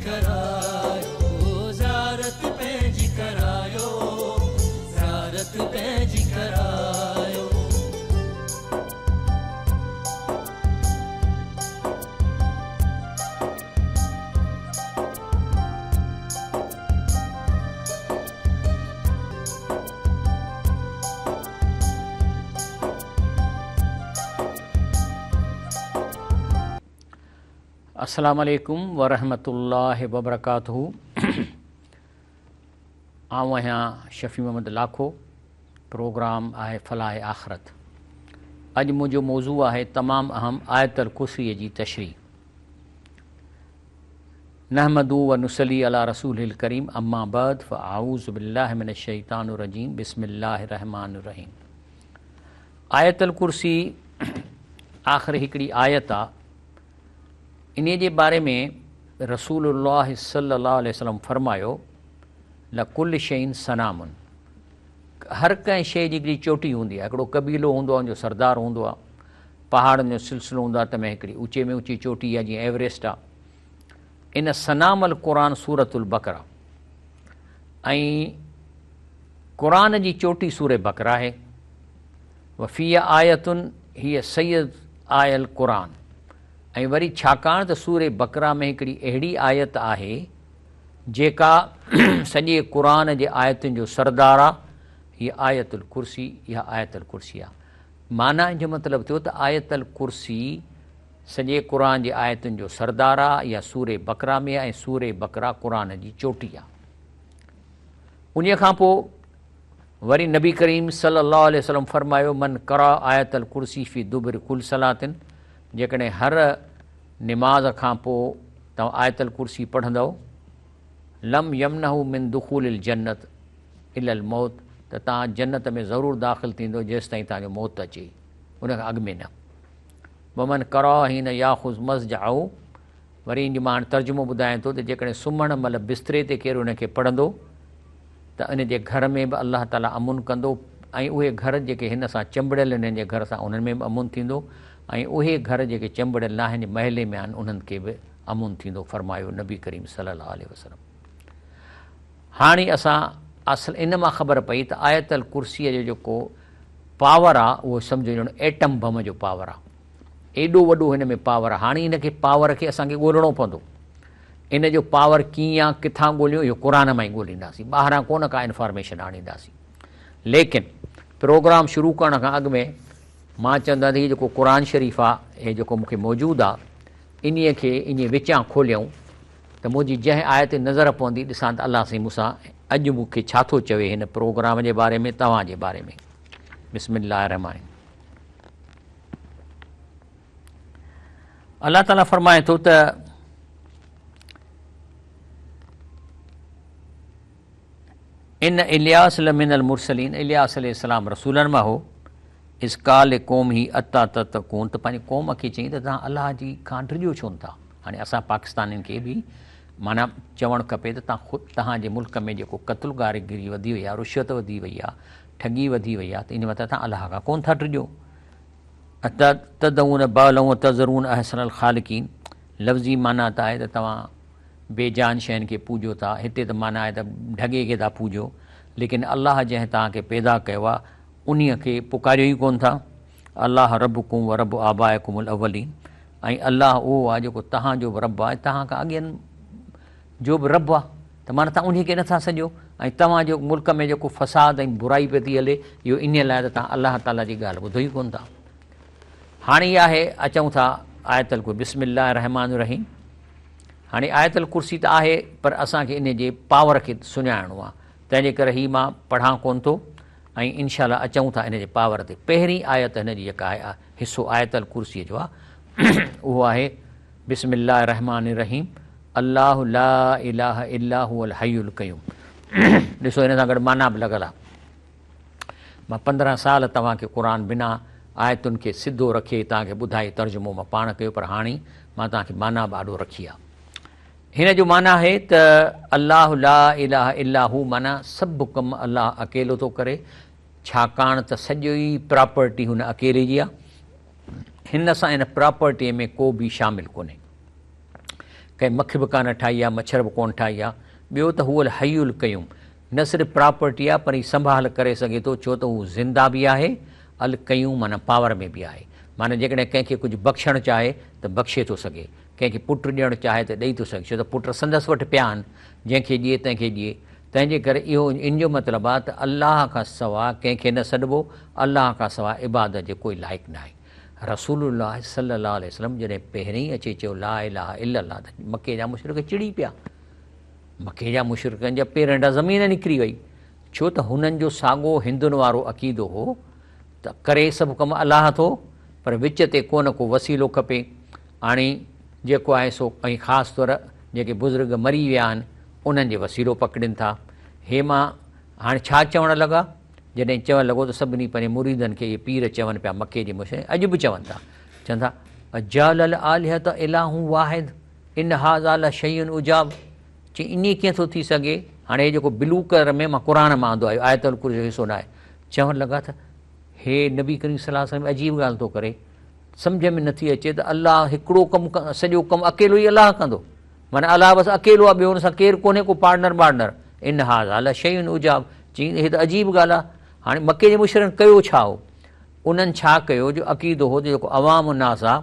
ڪرايو، زيارت پنهنجي ڪرايو، زيارت پنهنجي ڪرايو. السلام عليڪم ورحمة الله وبرڪاته آئون آهيان شفيع محمد لاکو پروگرام آهي فلاح آخرت اڄ منهنجو موضوع آهي تمام اهم آيت الڪرسي جي تشريح نحمده و نصلي علي رسوله الڪريم اما بعد فاعوذ بالله من الشيطان الرجيم بسم الله الرحمن الرحيم آيت الڪرسي آخر هڪڙي آيت آ انهي جي باري ۾ رسول الله صلي الله عليه وسلم فرمايو لڪل شيء سنام هر ڪنهن شيء جي هڪڙي چوٽي هوندي آهي هڪڙو قبيلو هوندو آهي ان جو سردار هوندو آهي پهاڙن جو سلسلو هوندو آهي تنهن ۾ هڪڙي اوچي ۾ اوچي چوٽي آهي جيئن ايوريسٽ آهي ان سنام القرآن سورة البقره ۽ قرآن جي چوٽي سورة بقره آهي وفي آية هي سيد آي القرآن ۽ وري ڇاڪاڻ ته سورة بقره ۾ هڪڙي اهڙي آيت آهي جيڪا سڄي قرآن جي آيتن جو سردار آهي هي آيت الڪرسي اها آيت الڪرسي آهي معنيٰ ان جو مطلب ٿيو ته آيت الڪرسي سڄي قرآن جي آيتن جو سردار آ يا سورة بقره ۾ آ ۽ سورة بقره قرآن جي چوٽي آ. انهيء کان پوء وري نبي ڪريم صلي الله عليه وسلم فرمايو من قرأ آيت الڪرسي في دبر ڪل صلاة جيڪڏهن هر نماز کان پوء توهان آيت الڪرسي پڙهندؤ لم يمنعه من دخول الجنت الا الموت ته توهان جنت ۾ ضرور داخل ٿيندؤ جيستائين توهان جو موت اچي ان کان اڳ ۾ نه. ومن قرأ حين ياخذ مضجعه وري ان جو مان هاڻي ترجمو ٻڌايان ٿو ته جيڪڏهن سمهڻ مهل بستري تي ڪير ان کي پڙهندو ته ان جي گهر ۾ به الله تعالي امن ڪندو ۽ اهي گهر جيڪي هن سان چنبڙيل آهن هن جي گهر سان انهن ۾ به امن ٿيندو ۽ اهي گهر جيڪي چنبڙيل ناهن محلي ۾ آهن انهن کي به امن ٿيندو فرمايو نبي ڪريم صلي الله عليه وسلم هاڻي اسان اصل ان مان خبر پئي ته آيت الڪرسي جو جيڪو پاور آ اهو سمجهو ڄڻ ايٽم بم جو پاور آ ايڏو وڏو هن ۾ پاور آ هاڻي ان کي پاور کي اسان کي ڳولڻو پوندو ان جو پاور ڪيئن آ ڪٿان ڳوليون اهو قرآن مان ئي ڳولينداسين ٻاهران ڪونه ڪا انفارميشن آڻينداسين ليڪن پروگرام شروع ڪرڻ کان اڳ ۾ مان چوندو آهيان ته هي جيڪو قرآن شريف آ هي جيڪو مون کي موجود آ انهي کي انهي وچان کوليون ته منهنجي جنهن آيت تي نظر پوندي ڏسان ته الله سائين مون سان اڄ مون کي ڇا ٿو چوي هن پروگرام جي باري ۾ توهان جي باري ۾ بسم الله الرحمٰن الله تعالي فرمائي ٿو ته ان الياس لمن المرسلين الياس عليه السلام رسولن مان هو اذ قال لقومه اتا تتقون ته پنهنجي قوم کي چيائين ته توهان الله جي کان ڊڄو ڇو نٿا هاڻي اسان پاڪستانين کي به معنيٰ چوڻ کپي ته توهان خود توهان جي ملڪ ۾ جيڪو قتل گارگري وڌي وئي آهي رشوت وڌي وئي آهي ٺڳي وڌي وئي آهي ته ان مطلب توهان الله کان ڪون ٿا ڊڄو تدعون بعلا وتذرون احسن الخالقين لفظي معنيٰ ته آهي ته توهان بي جان شين کي پوڄو ٿا هتي ته معنيٰ آهي ته ڍڳي کي ٿا پوڄو ليڪن الله جنهن توهان کي پيدا ڪيو آهي انهيء کي پڪاريو ئي ڪونه ٿا. الله ربڪم و رب آبائڪم الاولين ۽ الله اهو آهي جيڪو توهان جو به رب آهي ۽ توهان کان اڳين جو به رب آهي ته معنيٰ توهان انهيء کي نٿا سڏيو ۽ توهان جو ملڪ ۾ جيڪو فساد ۽ برائي پئي ٿي هلي اهو انهيء لاء ته توهان الله تعاليٰ جي ڳالهه ٻڌو ئي ڪونه ٿا. هاڻي اها آهي اچون ٿا آيت الڪرسي بسم الله الرحمٰن الرحيم هاڻي آيت الڪرسي ته آهي پر اسان کي انهيء جي پاور کي سڃاڻڻو آهي تنهن جي ڪري هي مان پڙهان ڪونه ٿو ۽ انشاء الله اچون ٿا ان جي پاور تي. پهرين آيت هن جي جيڪا آهي حصو آيت الڪرسي جو آهي اهو آهي بسم الله الرحمٰن الرحيم الله لا اله الا هو الحي القيوم ڏسو هن سان گڏ معنيٰ به لڳل آهي مان 15 سال توهان کي قرآن بنا آيتن کي سڌو رکي توهان کي ٻڌائي ترجمو مان پاڻ ڪيو پر هاڻي مان توهان کي معنيٰ به آڏو رکي آهي هن جو معنيٰ آهي ته الله لا اله الا هو معنيٰ سڀ ڪم الله اڪيلو ٿو ڪري ڇاڪاڻ ته سڄي پراپرٽي هن اڪيلي جي آهي هن سان ان پراپرٽي ۾ ڪو به شامل ڪونهي. ڪنهن مک به ڪانه ٺاهي آهي، مڇر به ڪونه ٺاهي آهي. ٻيو ته هو الحي القيوم، نه صرف پراپرٽي آهي پر هي سنڀال ڪري سگهي ٿو ڇو ته هو زنده به آهي، القيوم معنيٰ پاور ۾ به آهي. معنيٰ جيڪڏهن ڪنهن کي ڪجهه بخشڻ چاهي ته بخشي ٿو سگهي، ڪنهن کي پٽ ڏيڻ چاهي ته ڏئي ٿو سگهي ڇو ته پٽ سندس وٽ پيا آهن، جنهن کي ڏئي تنهن کي ڏئي. تنهن جي ڪري اهو ان جو مطلب آهي ته الله کان سواء ڪنهن کي نه سڏبو، الله کان سواء عبادت جي ڪوئي لائق ناهي. رسول الله صلي الله عليه وسلم جڏهن پهرين اچي چيو لا اله الا الله ته مڪي جا مشرڪ چڙي پيا. مڪي جا مشرڪن جا پير هيٺان زمين نڪري وئي، ڇو ته هنن جو ساڳو هندن وارو عقيدو هو ته ڪري سڀ ڪم الله ٿو پر وچ تي ڪو نه ڪو وسيلو کپي. هاڻي جيڪو آهي سو ۽ خاص طور جيڪي بزرگ مري ويا آهن انهن جي وسيلو پڪڙين ٿا. هي مان هاڻي ڇا چوڻ لڳا؟ جڏهن چوڻ لڳو ته سڀني پنهنجي مريدن کي اهي پير چون پيا مڪي جي مشرڪ اڄ به چون ٿا، چون ٿا اجعل الالهة اله واحد ان هذا لشيء عجاب، چي ائين ڪيئن ٿو ٿي سگهي؟ هاڻي هي جيڪو بلو ڪلر ۾ مان قرآن مان آندو آهي آيت الڪرسي جو حصو ناهي. چوڻ لڳا ته هي نبي ڪريم صلي الله عليه وسلم عجيب ڳالهه ٿو ڪري، سمجهه ۾ نٿي اچي ته الله هڪڙو ڪم سڄو ڪم اڪيلو ئي الله ڪندو، معنيٰ الله بس اڪيلو آهي ٻيو ان سان ڪير ڪونهي ڪو پارٽنر بارٽنر، ان هذا لشيء عجاب، چي هي ته عجيب ڳالهه آهي. هاڻي مڪي جي مشرڪن ڪيو ڇا هو؟ انهن ڇا ڪيو جو عقيدو هو ته جيڪو عوام الناس آهي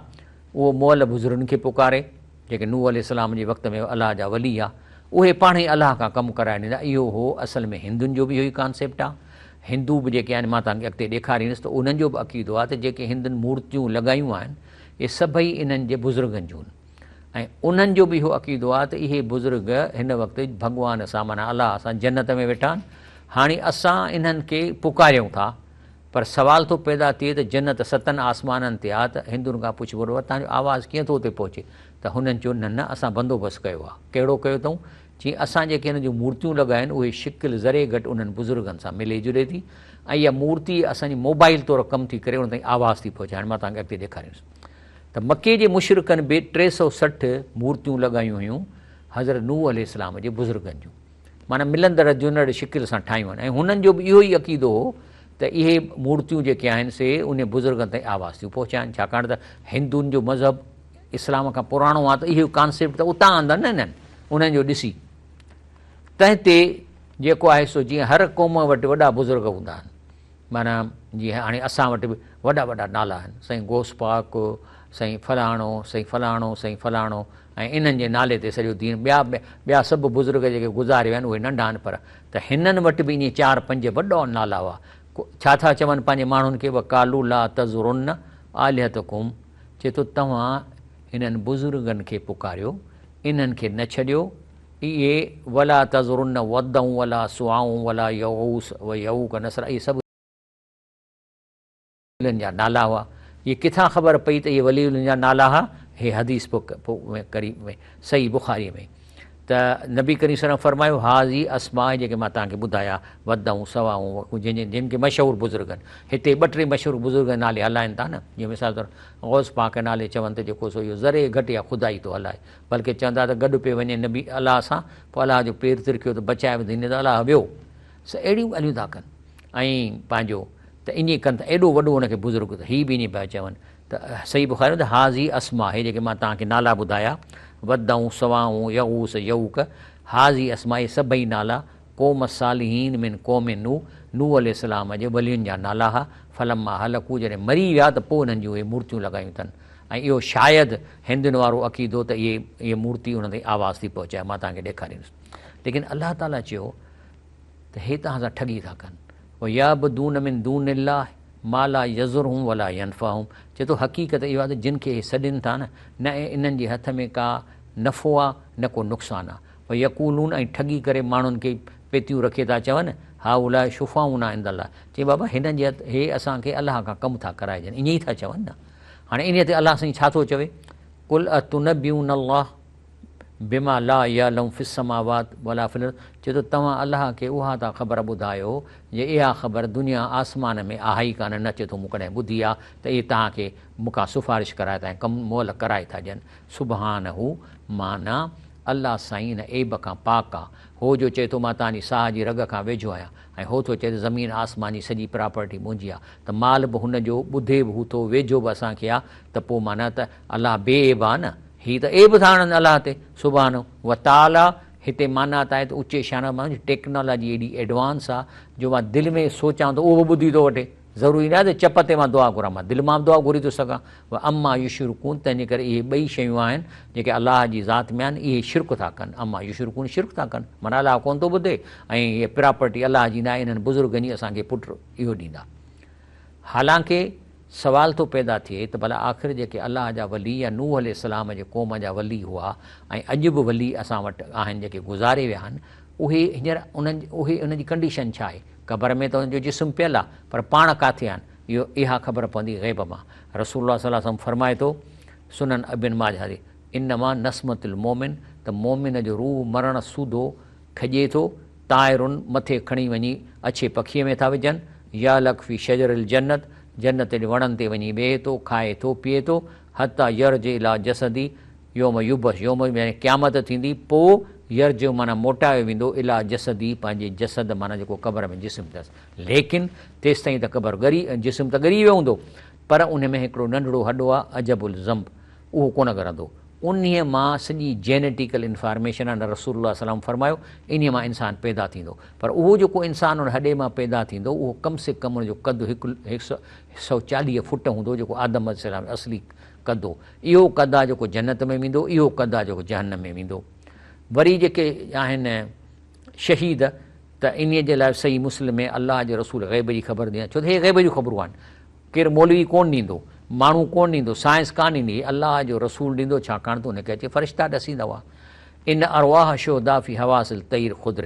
اهو مئل بزرگن کي پڪاري، جيڪي نوح عليه السلام جي وقت ۾ الله جا ولي ها، اهي پاڻهي الله کان ڪم ڪرائي ڏيندا. اهو هو اصل ۾ هندن جو به اهو ئي ڪانسيپٽ آهي. هندو به جيڪي آهن مان توهان کي اڳتي ڏيکاريندس ته انهن جو به عقيدو آهي ته جيڪي هندن مورتيون لڳايون آهن اهي سڀئي انهن جي بزرگن جون ۽ انهن جو به اهو عقيدو آهي ته اهي بزرگ هن وقت ڀڳوان سان معنيٰ الله سان جنت ۾ ويٺا آهن، هاڻي اسان انهن کي پڪاريون ٿا، پر سوال ٿو پيدا ٿئي ته جنت ستن آسمانن تي آهي ته هندن کان پڇبو ته توهان جو آواز ڪيئن ٿو اتي پهچي ته هنن چيو نه نه اسان بندوبست ڪيو آهي. ڪهڙو ڪيو اٿئون؟ چيائين اسان جيڪي هن جون مورتيون لڳايون آهن اهي شڪل ذري گهٽ انهن بزرگن سان ملي جلي ٿي ۽ اها مورتي اسان جي موبائل طور ڪم ٿي ڪري ان تائين آواز ٿي پهچي. هاڻي مان توهان کي اڳتي ڏيکاريندس ته مڪي جي مشرڪن به 360 مورتيون لڳايون هيون حضرت نوح عليه السلام جي بزرگن جون، معنيٰ ملندڙ جلندڙ شڪل سان ٺاهيون آهن ۽ هنن جو به اهو ئي عقيدو هو ته اهي مورتيون جيڪي آهن سي انهي بزرگن تائين آواز ٿيون پهچائن، ڇاڪاڻ ته هندن جو مذهب اسلام کان پراڻو آهي ته اهو ڪانسيپٽ ته اتان آندل نه انهن انهن جو ڏسي. تنهن تي جيڪو آهي سو جيئن هر قوم وٽ وڏا بزرگ هوندا آهن، معنيٰ جيئن هاڻي اسان وٽ به وڏا وڏا نالا آهن، سائين غوث پاڪ، سائين فلاڻو، سائين فلاڻو، سائين فلاڻو ۽ انهن جي نالي تي سڄو دين، ٻيا ٻيا سڀ بزرگ جيڪي گذاري ويا آهن اهي ننڍا آهن پر ته هنن وٽ به ائين چار پنج وڏا نالا هئا. ڇا ٿا چون پنهنجي ماڻهن کي وقالوا لا تذرن آلهتڪم، چئي ٿو توهان هنن بزرگن کي پڪاريو، انهن کي نه ڇڏيو، اهي ولا تذرن ودا ولا سواع ولا يغوث ويعوق نسرا اهي سڀ ولين جا نالا هئا. اهي ڪٿان خبر پئي ته اهي ولين جا نالا هئا؟ هي حديث ڪريم ۾ صحيح بخاري ۾ ته نبي ڪريم صلي الله عليه وسلم فرمايو هذه اسماء جيڪي مان توهان کي ٻڌايا ودائون سواؤن جن جن کي مشهور بزرگ آهن هتي ٻه ٽي مشهور بزرگ نالي هلائن ٿا نه جيئن مثال طور غوث پاڪ نالي چون ته جيڪو سو اهو ذري گهٽ يا خدائي ٿو هلائي بلڪه چوندا ته گڏ پيو وڃي نبي الله سان پوء الله جو پير ترڪيو ته بچائي وڌي نه ته الله ويو سو اهڙيون ڳالهيون ٿا ڪن ۽ پنهنجو ته ائين ڪن ته ايڏو وڏو ان کي بزرگ ته هي به ائين پيا چون ته صحيح بخاري ۾ ته هذه اسماء هي جيڪي مان توهان کي نالا ٻڌايا ودعون سواعون يغوث يعوق هذه اسماء اهي سڀئي نالا قوم الصالحين من قوم نوح نوح عليه السلام جي ولين جا نالا ها فلما هلڪوا جڏهن مري ويا ته پوء انهن جون اهي مورتيون لڳايون اٿن ۽ اهو شايد هندن وارو عقيدو ته اهي اهي مورتي انهن تائين آواز ٿي پهچائي مان توهان کي ڏيکاريندس ليڪن الله تعاليٰ چيو ته هي توهان سان ٺڳي ٿا ڪن ويعبدون من دون الله ما لا يضرهم ولا ينفعهم چئي ٿو حقيقت اها آهي ته جن کي اهي سڏين ٿا نه نه انهن جي هٿ ۾ ڪا نفعو آهي نه ڪو نقصان آهي ويقولون ۽ ٺڳي ڪري ماڻهن کي پيتيون رکي ٿا چون هؤلاء شفعاؤنا عند الله چئي بابا هنن جي هٿ هي اسان کي الله کان ڪم ٿا ڪرائجن ائين ئي ٿا چون نه هاڻي انهيء تي الله سائين ڇا ٿو چوي قل اتنبئون الله بما لا يعلم في السماوات ولا في الارض چئي ٿو توهان الله کي اها ٿا خبر ٻڌايو جي اها خبر دنيا آسمان ۾ آهي ئي ڪانه نه چئي ٿو مون ڪڏهن ٻڌي آ ته اهي توهان کي مون کان سفارش ڪرائي ٿا ۽ ڪم مئل ڪرائي ٿا ڏين سبحانه معنيٰ الله سائين ان عيب کان پاڪ آ هو جو چئي ٿو مان توهان جي ساهه جي رڳ کان ويجهو آهيان ۽ هو ٿو چئي ته زمين آسمان جي سڄي پراپرٽي منهنجي آ ته مال به هن جو ٻڌي به هو ٿو ويجهو به اسان کي آ ته پوء معنيٰ ته الله بي عيب آ نه. هي ته عيب ٿا هڻن الله تي سبحانه وتعاليٰ. هتي معنيٰ ته آهي ته اچي شان مان ٽيڪنالاجي ايڏي ايڊوانس آ جو مان دل ۾ سوچان ٿو اهو به ٻڌي ٿو وٺي. ضروري ناهي ته چپ تي مان دعا گهران، مان دل مان به دعا گهري ٿو سگهان. وعما يشرڪون تنهنجي ڪري اهي ٻئي شيون آهن جيڪي الله جي ذات ۾ آهن اهي شرڪ ٿا ڪن. عما يشرڪون شرڪ ٿا ڪن معنيٰ الله ڪونه ٿو ٻڌي ۽ هيء پراپرٽي الله جي ناهي انهن بزرگن جي اسان کي پٽ اهو ڏيندا. حالانڪه سوال ٿو پيدا ٿئي ته ڀلا آخر جيڪي الله جا ولي يا نوح عليه السلام جي قوم جا ولي هئا ۽ اڄ به ولي اسان وٽ آهن جيڪي گذاري ويا آهن اهي هينئر انهن اهي انهن جي ڪنڊيشن ڇا آهي؟ قبر ۾ ته انهن جو جسم پيل آهي پر پاڻ ڪاٿي آهن؟ اهو اها خبر پوندي غيب مان. رسول الله صلي الله عليه وسلم فرمائي ٿو، سنن ابن ماجه حديث، انما نسمة المومن ته مومن جو روح مرڻ سوڌو کڄي ٿو، طائر مٿي کڻي وڃي اڇي پکيء ۾ ٿا وجهن، يعلق في شجر الجنت جنت جي وڻن تي وڃي ويهي ٿو، کائي ٿو، پيئي ٿو، حتي يرجع الي جسده يوم يبعث يوم يعني قيامت ٿيندي پوء يرجع معنيٰ موٽايو ويندو الي جسده پنهنجي جسد معنيٰ جيڪو قبر ۾ جسم اٿس ليڪن تيستائين ته قبر ڳري جسم ته ڳري ويو هوندو پر ان ۾ هڪڙو ننڍڙو هڏو آهي عجب الذنب اهو ڪونه ڳرندو. انهيء مان سڄي جينيٽيڪل انفارميشن آهي رسول الله صلعم فرمايو انهيء مان انسان پيدا ٿيندو پر اهو جيڪو انسان ان هڏي مان پيدا ٿيندو اهو ڪم سي ڪم ان جو قد هڪ 140 فٽ هوندو جيڪو آدم عليه السلام جو اصلي قد هو اهو قد آهي جيڪو جنت ۾ ويندو اهو قد آهي جيڪو جهنم ۾ ويندو وري جيڪي آهن شهيد ته انهيء جي لاء صحيح مسلم ۾ الله جي رسول غيب جي خبر ڏني ڇو ته هي غيب جون خبرون آهن ڪير مولوي ڪونه ڏيندو، ماڻهو ڪونه ڏيندو، سائنس ڪانه ڏيندي، هي الله جو رسول ڏيندو ڇاڪاڻ ته ان کي اچي فرشتا ڏسيندا هئا. ان ارواح الشهداء في حواصل طير خضر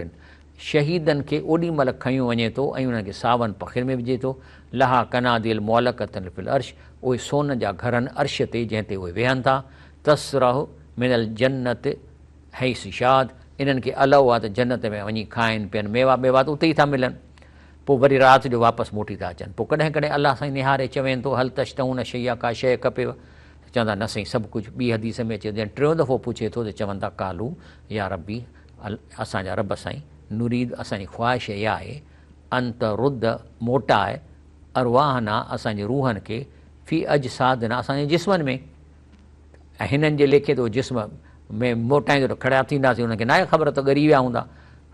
شهيدن کي اوڏي مهل کنيو وڃي ٿو ۽ انهن کي ساون پکين ۾ وجهي ٿو، لها قناديل معلقة في العرش اهي سون جا گهر آهن عرش تي جنهن تي اهي ويهن ٿا، تسرح من الجنة حيث شاءت انهن کي الئو آهي ته جنت ۾ وڃي کائن پين ميوا ٻيوا ته اتي ئي ٿا ملن. پوء وري رات جو واپس موٽي ٿا اچن. پوء ڪڏهن ڪڏهن الله سائين نهاري چوين ٿو، هل تشتهون شيئا ڪا شيء کپيو؟ ته چوندا نه سائين سڀ ڪجهه. ٻي حديث ۾ اچي ٿو جڏهن ٽيون دفعو پڇي ٿو ته چون ٿا قالو يا ربي اسان جا رب سائين نريد اسان جي خواهش اها آهي ان ترد موٽاء ارواحنا اسان جي روحن کي في اجسادنا اسان جي جسمن ۾. ۽ هنن جي ليکي ته اهو جسم ۾ موٽائيندو ته کڙا ٿينداسين، انهن کي ناهي خبر ته ڳري ويا هوندا،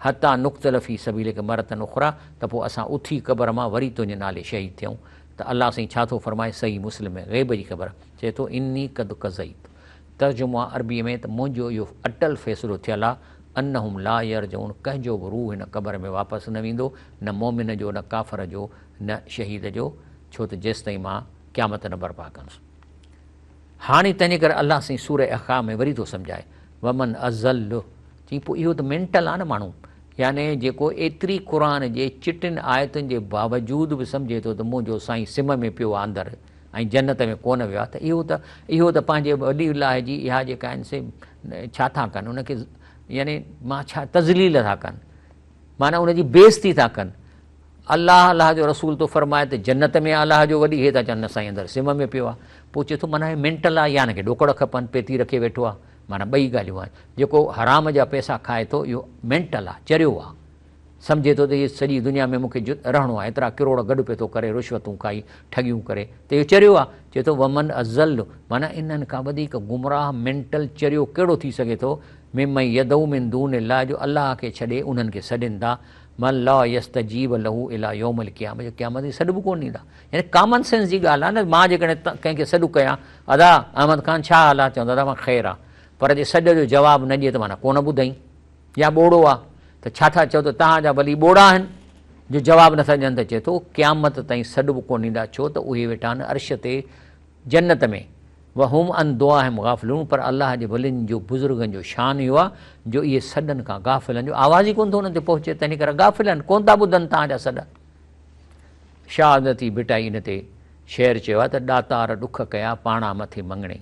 حتيٰ نقتل في سبيلک مرة اخريٰ ته پوء اسان اٿي قبر مان وري تنهنجي نالي شهيد ٿيون ته الله سائين ڇا ٿو فرمائي صحيح مسلم ۾ غيب جي خبر چئي ٿو اني قد قضيت ترجمو آهي عربيء ۾ ته منهنجو اهو اٽل فيصلو ٿيل آهي انهم لا يرجعون ڪنهن جو به روح هن قبر ۾ واپس نه ويندو نه مؤمن جو نه ڪافر جو نه شهيد جو ڇو ته جيستائين مان قيامت نه برپا ڪندس. هاڻي تنهنجي ڪري الله سائين سوره احقاف ۾ وري ٿو سمجهائي ومن اضل چي پوء اهو ته مينٽل آهي نه ماڻهو يعني جيڪو ايتري قرآن جي چٽن آيتن جي باوجود به سمجهي ٿو ته منهنجو سائين سم ۾ پيو آهي اندر ۽ جنت ۾ ڪونه ويو آهي ته اهو ته اهو ته پنهنجي ولي الله جي اها جيڪا آهن سي ڇا ٿا ڪن ان کي يعني مان ڇا تذليل ٿا ڪن معنيٰ ان جي بيعزتي ٿا ڪن الله الله جو رسول ٿو فرمائي ته جنت ۾ آ الله جو ولي هي ٿا چون نه سائين اندر سم ۾ پيو آ پوء چئي ٿو معنيٰ هي مينٽل آ يا هن کي ڏوڪڙ کپن پيتي رکي ويٺو آ معنيٰ ٻئي ڳالهيون آهن جيڪو حرام جا پئسا کائي ٿو اهو مينٽل آ چريو آ سمجهي ٿو ته هي سڄي دنيا ۾ مون کي رهڻو آ ايترا ڪروڙ گڏ پيو ٿو ڪري رشوتون کائي ٺڳيون ڪري ته اهو چريو آ چئي ٿو ومن اضل معنيٰ انهن کان وڌيڪ گمراهه مينٽل چريو ڪهڙو ٿي سگهي ٿو ممن يدعو من دون الله جو الله کي ڇڏي انهن کي سڏين ٿا من لا يستجيب له الي يوم القيامه جو قيامت تائين سڏ به ڪونه ڏيندا يعني ڪامن سينس جي ڳالهه آهي نه مان جيڪڏهن ڪنهن کي سڏ ڪيان ادا احمد خان ڇا حال آهي چوندو ادا مان خير آهي پر جي سڏ جو جواب نه ڏئي ته معنيٰ ڪونه ٻڌئين يا ٻوڙو آهي ته ڇا ٿا چئو ته توهان جا ولي ٻوڙا آهن جو جواب نٿا ڏين ته چئي ٿو قيامت تائين سڏ به ڪونه ڏيندا ڇو ته اهي ويٺا آهن عرش تي جنت ۾، وهم عن دعائهم غافلون پر الله جي ولين جو بزرگن جو شان اهو آهي جو اهي سڏن کان غافل آهن جو آواز ئي ڪونه ٿو انهن تي پهچي تنهن ڪري غافل آهن ڪونه ٿا ٻڌن توهان جا سڏ. شاهه لطيف ڀٽائي ان تي شعر چيو آهي ته ڏاتار ڏک ڪيا پاڻا مٿي مڱڻي.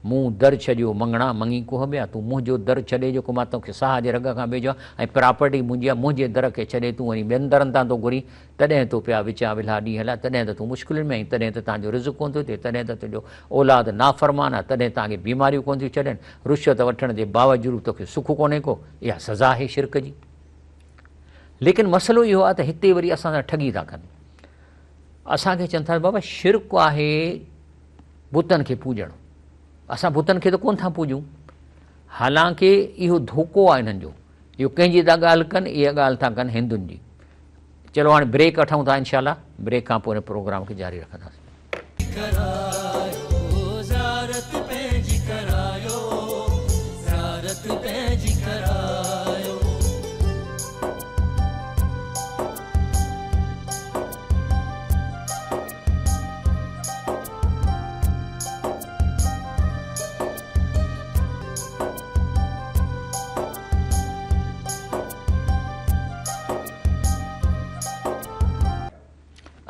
مون در ڇڏيو مڱڻا مڱي ڪوهه ٻيا، تون منهنجو در ڇڏي جيڪو مان توکي ساهه جي رڳ کان ويجهو آهيان ۽ پراپرٽي منهنجي آهي، منهنجي در کي ڇڏي تون وڃي ٻين درن تان ٿو گهرين، تڏهن تو پيا وچان ولها ڏينهن هليا، تڏهن ته تون مشڪلن ۾ آهين، تڏهن ته تنهنجو رزق ڪونه ٿو ٿئي، تڏهن ته تنهنجو اولاد نافرمان آهي، تڏهن توهان کي بيماريون ڪونه ٿيون ڇڏين، رشوت وٺڻ جي باوجود به توکي سک ڪونهي ڪو، اها سزا آهي شرڪ جي. ليڪن مسئلو اهو آهي ته هتي وري اسان سان ٺڳي ٿا ڪن، اسان کي چون ٿا بابا شرڪ آهي بتن کي پوڄڻ. اسان بتن کي ته ڪونه ٿا پوڄون. حالانڪه اهو ڌوڪو آهي انهن جو. اهو ڪنهن جي ٿا ڳالهه ڪن، اها ڳالهه ٿا ڪن هندن جي. چلو هاڻي بريڪ وٺون ٿا انشاء الله بريڪ کان پوء ان پروگرام کي جاري رکنداسين. ڪرايو زيارت پنهنجي ڪرايو زيارت پنهنجي ڪرايو.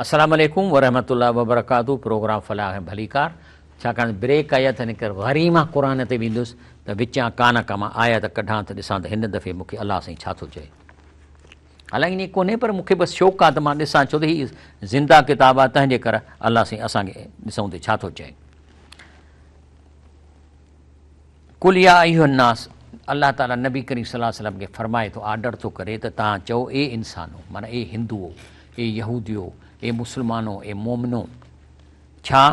السلام عليڪم ورحمة الله وبرڪاته پروگرام فلاح ۽ ڀليڪار ڇاڪاڻ بريڪ آئي آهي تنهن ڪري وري مان قرآن تي ويندس ته وچان ڪا نه ڪا مان آيت ڪڍان ته ڏسان ته هن دفعي مون کي الله سائين ڇا ٿو چئي. حالانڪه ائين ڪونهي پر مون کي بس شوق آهي ته مان ڏسان ڇو ته هي زنده ڪتاب آهي تنهن جي ڪري الله سائين اسان کي ڏسون ته ڇا ٿو چئي. قل يا ايها الناس الله تعالي نبي ڪريم صلي الله عليه وسلم کي فرمائي ٿو آرڊر ٿو ڪري ته توهان چئو اي انسانو معنيٰ اي هندوئو اي يهوديو اي مسلمانو اي مومنو ڇا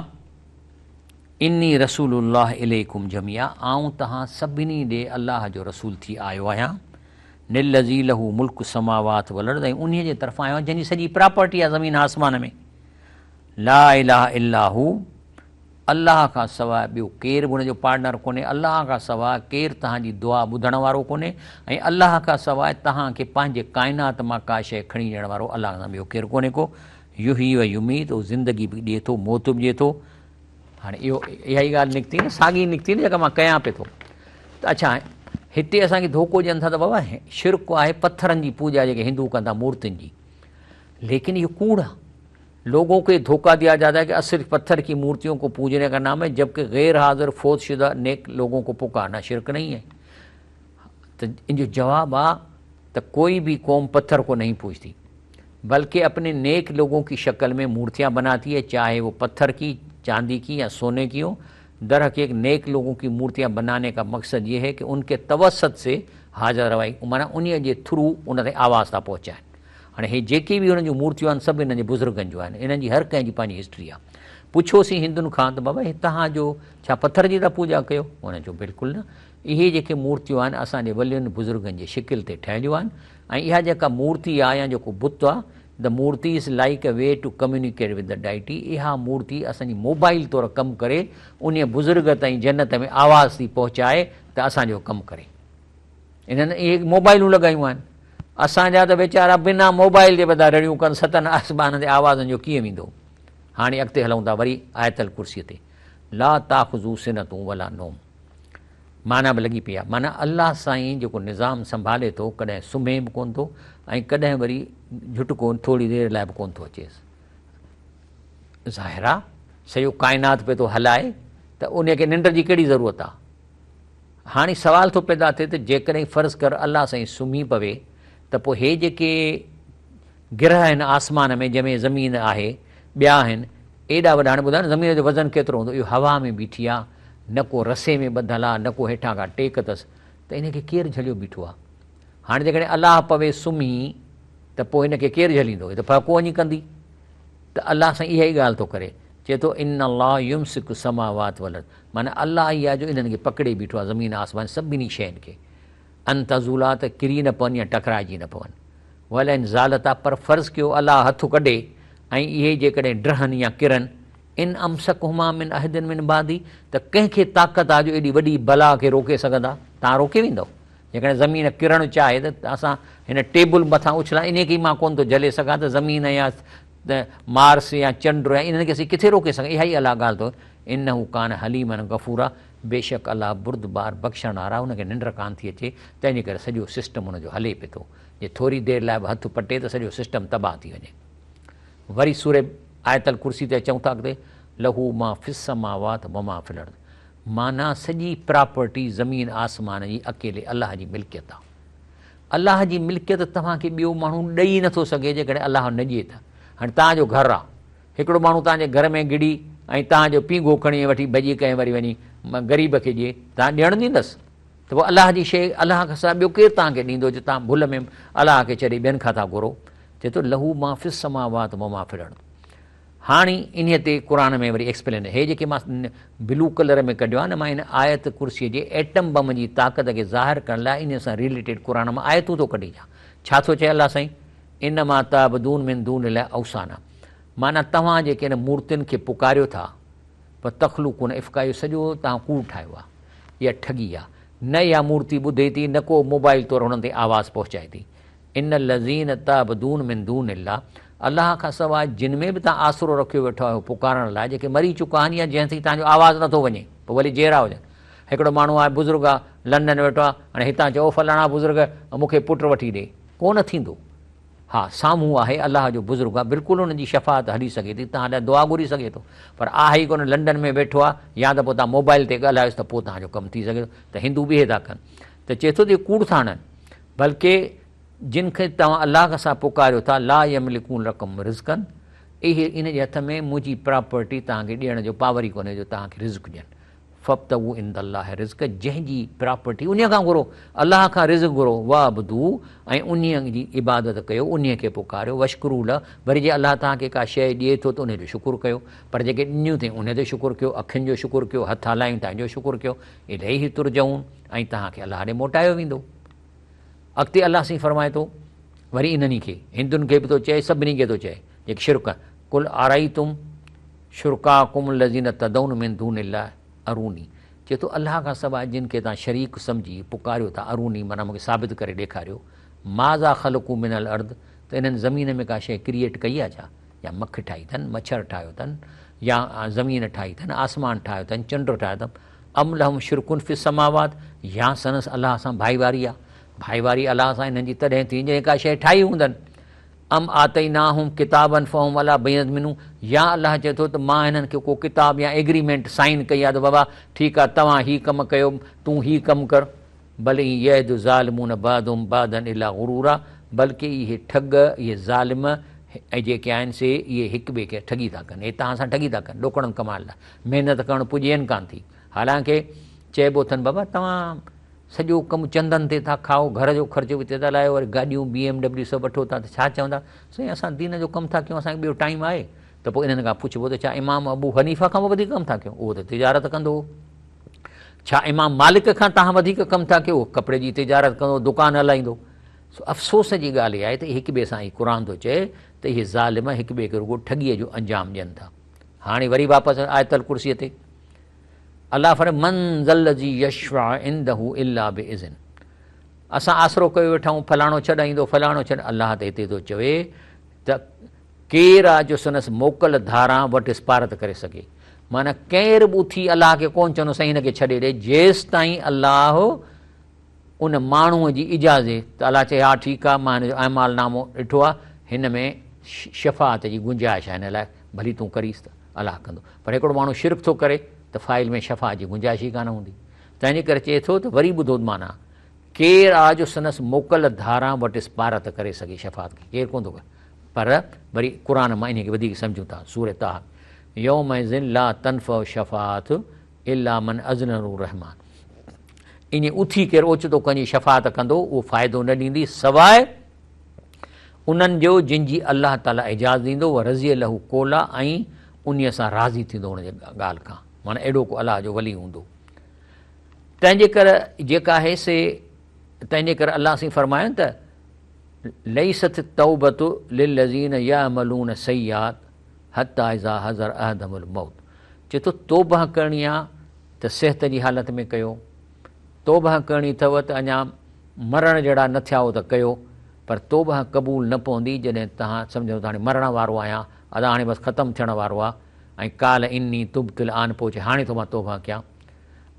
اني رسول الله اليڪم جميعا آئون توهان سڀني ڏي الله جو رسول ٿي آيو آهيان للذي له ملڪ السماوات والارض ۽ انهي جي طرفان آيو آهيان جنهن جي سڄي پراپرٽي آهي زمين آسمان ۾ لا اله الا هو الله کان سواء ٻيو ڪير به ان جو پارٽنر ڪونهي، الله کان سواء ڪير توهان جي دعا ٻڌڻ وارو ڪونهي ۽ الله کان سواء توهان کي پنهنجي ڪائنات مان ڪا شيء کڻي ڏيڻ وارو الله کان سواء ٻيو ڪير ڪونهي ڪو. يحيي و يميت اهو زندگي به ڏئي ٿو موت به ڏئي ٿو. هاڻي اهو اها ئي ڳالهه نڪتي نه ساڳي نڪتي نه جيڪا مان ڪيان پئي ٿو ته اڇا هتي اسان کي ڌوڪو ڏين ٿا ته بابا شرڪ آهي پٿرن جي پوڄا جيڪي هندو ڪن ٿا مورتين جي ليڪن اهو ڪوڙ آهي. لوگون ڪي ڌوڪا ديا جاتا هي ڪي اصل پٿر ڪي مورتيون ڪو پوجني ڪا نام هي جبڪه غير حاضر فوت شده نيڪ لوگون ڪو پڪارنا شرڪ نهين هي ته ان جو جواب آ ته ڪوئي به قوم پٿر ڪو نهين پوجتي بلڪه اپني نيڪ لوگون ڪي شڪل ۾ مورتيان بناتي هي چاهي وو پٿر ڪي چاندي ڪي يا سوني ڪي هو درحقيق نيڪ لوگون ڪي مورتيان بناني ڪا مقصد يه هي ڪي ان ڪي توسط سي حاجت روائي معنيٰ انهي جي ٿرو ان تائين آواز ٿا پهچائن. هاڻي هي جيڪي به هنن جون مورتيون آهن سڀ هنن جي بزرگن جون آهن. انهن جي هر ڪنهن جي پنهنجي هسٽري آهي. پڇيوسين هندن کان ته بابا هي توهان جو ڇا پٿر جي ٿا پوڄا ڪيو؟ انهن چيو بلڪل نه. اهي جيڪي مورتيون آهن اسان جي ولين بزرگن جي شڪل تي ٺهنديون آهن ۽ اها جيڪا مورتي آهي يا جيڪو بت آهي The murti is like a way to communicate with the deity اها مورتي اسان جي موبائل طور ڪم ڪري انهيء بزرگ تائين جنت ۾ آواز ٿي پهچائي ته اسان جو ڪم ڪري. انهن اهي موبائلون لڳايون آهن. اسان جا ته ويچارا بنا موبائل جي به ٿا رڙيون ڪن ستن آسمانن تي آوازن جو ڪيئن ويندو. هاڻي اڳتي هلون ٿا وري آيت الڪرسي تي. لا تاخذه سنة ولا نوم معنيٰ به لڳي پئي آهي. معنيٰ الله سائين جيڪو نظام سنڀالي ٿو ڪڏهن سمهي به ڪونه ٿو ۽ ڪڏهن وري جهٽڪو ٿوري دير لاء به ڪونه ٿو اچيس. ظاهر آهي سڄو ڪائنات پئي ٿو هلائي ته ان کي ننڊ جي ڪهڙي ضرورت آهي. هاڻي سوال ٿو پيدا ٿئي ته جيڪڏهن فرض ڪر الله سائين سمهي پوي ته پوء هي جيڪي گرهه آهن آسمان ۾ جنهن ۾ زمين آهي ٻيا آهن ايڏا وڏا هاڻي ٻڌايو نه زمين جو وزن ڪيترو هوندو اهو هوا ۾ بيٺي آهي نه ڪو رسي ۾ ٻڌل آهي نه ڪو هيٺان ڪا ٽيڪ اٿس ته ان کي ڪير جهليو بيٺو آهي هاڻي جيڪڏهن الله پوي سمهي ته پوء هن کي ڪير جهليندو هي ته ڦهڪو وڃي ڪندي ته الله سائين اها ئي ڳالهه ٿو ڪري چئي ٿو ان الله يمسڪ السماوات والارض معنيٰ الله ئي آهي جو انهن کي پڪڙي بيٺو آهي زمين آسمان سڀني شين کي ان تزولا ته ڪري نه پون يا ٽڪرائجي نه پون ولئن زالتا پر فرض ڪيو الله هٿ ڪڍي ۽ اهي جيڪڏهن ڊهن يا ڪرن ان امسڪهما من احد من بعدي ته ڪنهن کي طاقت آهي جو ايڏي وڏي بلا کي روڪي سگهندا توهان روڪي ويندؤ جيڪڏهن زمين ڪرڻ چاهي ته اسان هن ٽيبل مٿان اڇلان انهي کي ئي مان ڪونه ٿو جهلي سگهان ته زمين يا مارس يا چنڊ يا انهن کي اسين ڪٿي روڪي سگهون اها ئي الله ڳالهه ٿو انه ڪان حليما غفورا بيشڪ الله بردبار بخشڻهار آهي ان کي ننڊ ڪانه ٿي اچي تنهن جي ڪري سڄو سسٽم ان جو هلي پئي ٿو جي ٿوري دير لاء به هٿ پٽي ته سڄو سسٽم تباهه ٿي وڃي وري سورة آيت الڪرسي تي اچون ٿا اڳتي له ما في السماوات وما في الارض معنيٰ سڄي پراپرٽي زمين آسمان جي اڪيلي الله جي ملڪيت آ. الله جي ملڪيت توهان کي ٻيو ماڻهو ڏئي نٿو سگهي جيڪڏهن الله نه ڏئي ته. هاڻي توهان جو گهر آ. هڪڙو ماڻهو توهان جي گهر ۾ گهڙي ۽ توهان جو پينگهو کڻي وٺي ڀڄي ڪنهن وري وڃي غريب کي ڏئي، توهان ڏيڻ ڏيندس؟ ته پوء الله جي شيء الله کان سواء ٻيو ڪير توهان کي ڏيندو جو توهان ڀل ۾ الله کي ڇڏي ٻين کان ٿا گهرو. چئي ٿو له ما في السماوات وما في الارض. هاڻي انهيء تي قرآن ۾ وري ايڪسپلين هي جيڪي مان بلو ڪلر ۾ ڪڍيو آهي نه مان ان آيت ڪرسيء جي ايٽم بم جي طاقت کي ظاهر ڪرڻ لاء انهيء سان ريليٽيڊ قرآن مان آيتون ٿو ڪڍي ڏيان. ڇا ٿو چئي الله سائين؟ انما تعبدون من دون الله اوثانا معنيٰ توهان جيڪي انهن مورتين کي پڪاريو ٿا وتخلقون افڪا اهو سڄو توهان ڪوڙ ٺاهيو آهي اها ٺڳي آهي نه اها مورتي ٻڌي ٿي نه ڪو موبائل طور انهن تائين آواز پهچائي ٿي. ان الذين تعبدون من دون الله الله کان سواء جن ۾ به توهان آسرو رکيو ويٺا آهيو پڪارڻ لاء جيڪي مري چڪا آهن يا جنهن تائين توهان جو آواز نٿو وڃي پوء ڀلي جيئرا هجن. هڪڙو ماڻهو آهي بزرگ آهي لنڊن ويٺو آهي هاڻي هتان چئو فلاڻا بزرگ مون کي پٽ وٺي ڏي ڪونه ٿيندو. ها سامهون آهي الله جو بزرگ آهي بلڪل ان جي شفاعت هلي سگهي ٿي توهان لاء دعا گهري سگهي ٿو پر آهي ئي ڪونه لنڊن ۾ ويٺو آهي يا ته پوء توهان موبائل تي ڳالهايوس ته پوء توهان جو ڪم ٿي سگهي ٿو ته هندو به اهي ٿا ڪن ته چئي ٿو ته اهي ڪوڙ ٿا هڻن. بلڪه جن کي توهان الله سان پڪاريو ٿا، لا يملڪون لڪم رزقا، اهي ان جي هٿ ۾ منهنجي پراپرٽي توهان کي ڏيڻ جو پاور ئي ڪونهي جو توهان کي رزق ڏين. فابتغوا عند الله الرزق، جنهن جي پراپرٽي انهيء کان گهرو، الله کان رزق گهرو، واعبدوه، ۽ انهيء جي عبادت ڪيو، انهيء کي پڪاريو، واشڪروا له، وري جي الله توهان کي ڪا شيء ڏئي ٿو ته انهيء جو شڪر ڪيو، پر جيڪي ڏنيون اٿئي انهيء تي شڪر ڪيو، اکين جو شڪر ڪيو، هٿ هلايون تنهن جو شڪر ڪيو، اليه ترجعون، ۽ توهان کي الله ڏي موٽايو ويندو. اڳتي الله سائين فرمائي ٿو وري انهن ئي کي، هندن کي به ٿو چئي سڀني کي ٿو چئي جيڪي شرڪ قل ارائيتم شرڪاڪم الذين تدعون من دون الله اروني چئي ٿو الله کان سواء جن کي توهان شريڪ سمجهي پڪاريو ٿا اروني معنيٰ مون کي ثابت ڪري ڏيکاريو ماذا خلقوا من الارض ته انهن زمين ۾ ڪا شيء ڪريئيٽ ڪئي آهي ڇا يا مک ٺاهي اٿن مڇر ٺاهيو اٿن يا زمين ٺاهي اٿن آسمان ٺاهيو اٿن چنڊ ٺاهيو اٿن ام لهم شرڪ في السماوات يا سندس الله سان ڀائيواري آ، ڀائيواري الله سان انهن جي تڏهن ٿيندي جڏهن ڪا شيء ٺاهي هوندن. ام آتيناهم ڪتابا فهم علي بينة منه يا الله چئي ٿو ته مان هنن کي ڪو ڪتاب يا ايگريمينٽ سائن ڪئي آ ته بابا ٺيڪ آ توهان هي ڪم ڪيو تون هي ڪم ڪر. بل ان يعد الظالمون بعضهم بعضا الا غرورا بلڪه اهي ٺڳ، اهي ظالم، ۽ جيڪي آهن سي اهي هڪ ٻئي کي ٺڳي ٿا ڪن، اهي توهان سان ٺڳي ٿا ڪن ڏوڪڙن ڪمائڻ لاء. محنت ڪرڻ پڄين ڪانه ٿي. حالانڪه چئبو اٿن بابا توهان سڄو ڪم چندن تي ٿا کائو، گهر جو خرچ به اتي ٿا لاهيو، وري گاڏيون بي ايم ڊبليو سڀ وٺو ٿا ته ڇا چوندا؟ سائين اسان دين جو ڪم ٿا ڪيون اسان کي ٻيو ٽائيم آهي؟ ته پوء انهن کان پڇبو ته ڇا امام ابو حنيفه کان به وڌيڪ ڪم ٿا ڪيو؟ اهو ته تجارت ڪندو هو. ڇا امام مالڪ کان توهان وڌيڪ ڪم ٿا ڪيو؟ اهو ڪپڙي جي تجارت ڪندو هو، دڪان هلائيندو هو. سو افسوس جي ڳالهه اها آهي ته هڪ ٻئي سان هي قرآن ٿو چئي ته اهي ظالم هڪ ٻئي کي رڳو ٺڳيء جو انجام ڏين ٿا. هاڻي وري واپس آيت الڪرسيء تي. الله فرمائي من ذا الذي يشفع عنده الا باذن اسان آسرو ڪيو ويٺا آهيون فلاڻو ڇڏائيندو فلاڻو ڇڏ الله ته هتي ٿو چوي ته ڪير آ جو سندس موڪل ڌاران وٽس پارت ڪري سگهي معنيٰ ڪير به اٿي الله کي ڪونه چوندو سائين هن کي ڇڏي ڏي جيستائين الله ان ماڻهوء جي اجازت ته الله چئي ها ٺيڪ آ مان هن جو اعمال نامو ڏٺو آ هن ۾ شفاعت جي گنجائش آهي هن لاء ڀلي تون ڪريس ته الله ڪندو پر هڪڙو ماڻهو شرڪ ٿو ڪري ته فائل ۾ شفاعت جي گنجائش ئي ڪانه هوندي تنهن جي ڪري چئي ٿو ته وري ٻڌو معنيٰ ڪير آ جو سندس موڪل ڌاران وٽس پارت ڪري سگهي شفاعت کي ڪير ڪونه ٿو ڪري پر وري قرآن مان انهي کي وڌيڪ سمجهون ٿا سورة طه يومئذ لا تنفع الشفاعت الا من اذن له الرحمان ائين اٿي ڪير اوچتو ڪنهن جي شفاعت ڪندو اهو فائدو نه ڏيندي سواء انهن جو جن جي الله تعالي اجازت ڏيندو ورضي له قولا ۽ انهي سان راضي ٿيندو ان جي ڳالهه کان معنيٰ اهڙو ڪو الله جو ولي هوندو تنهن جي ڪري جيڪا آهي سي تنهن جي ڪري الله سائين فرمايو ته ليست التوبة للذين يعملون السيئات حتي اذا حضر احدهم الموت چئي ٿو توبه ڪرڻي آ ته صحت جي حالت ۾ ڪيو، توبه ڪرڻي اٿو ته اڃا مرڻ جهڙا نه ٿيا هو ته ڪيو، پر توبه قبول نه پوندي جڏهن توهان سمجهندو ته هاڻي مرڻ وارو آهيان، ادا هاڻي بس ختم ٿيڻ وارو آ ۽ قال اني تبت الآن پوء چئي هاڻي ٿو مان توبه ڪيان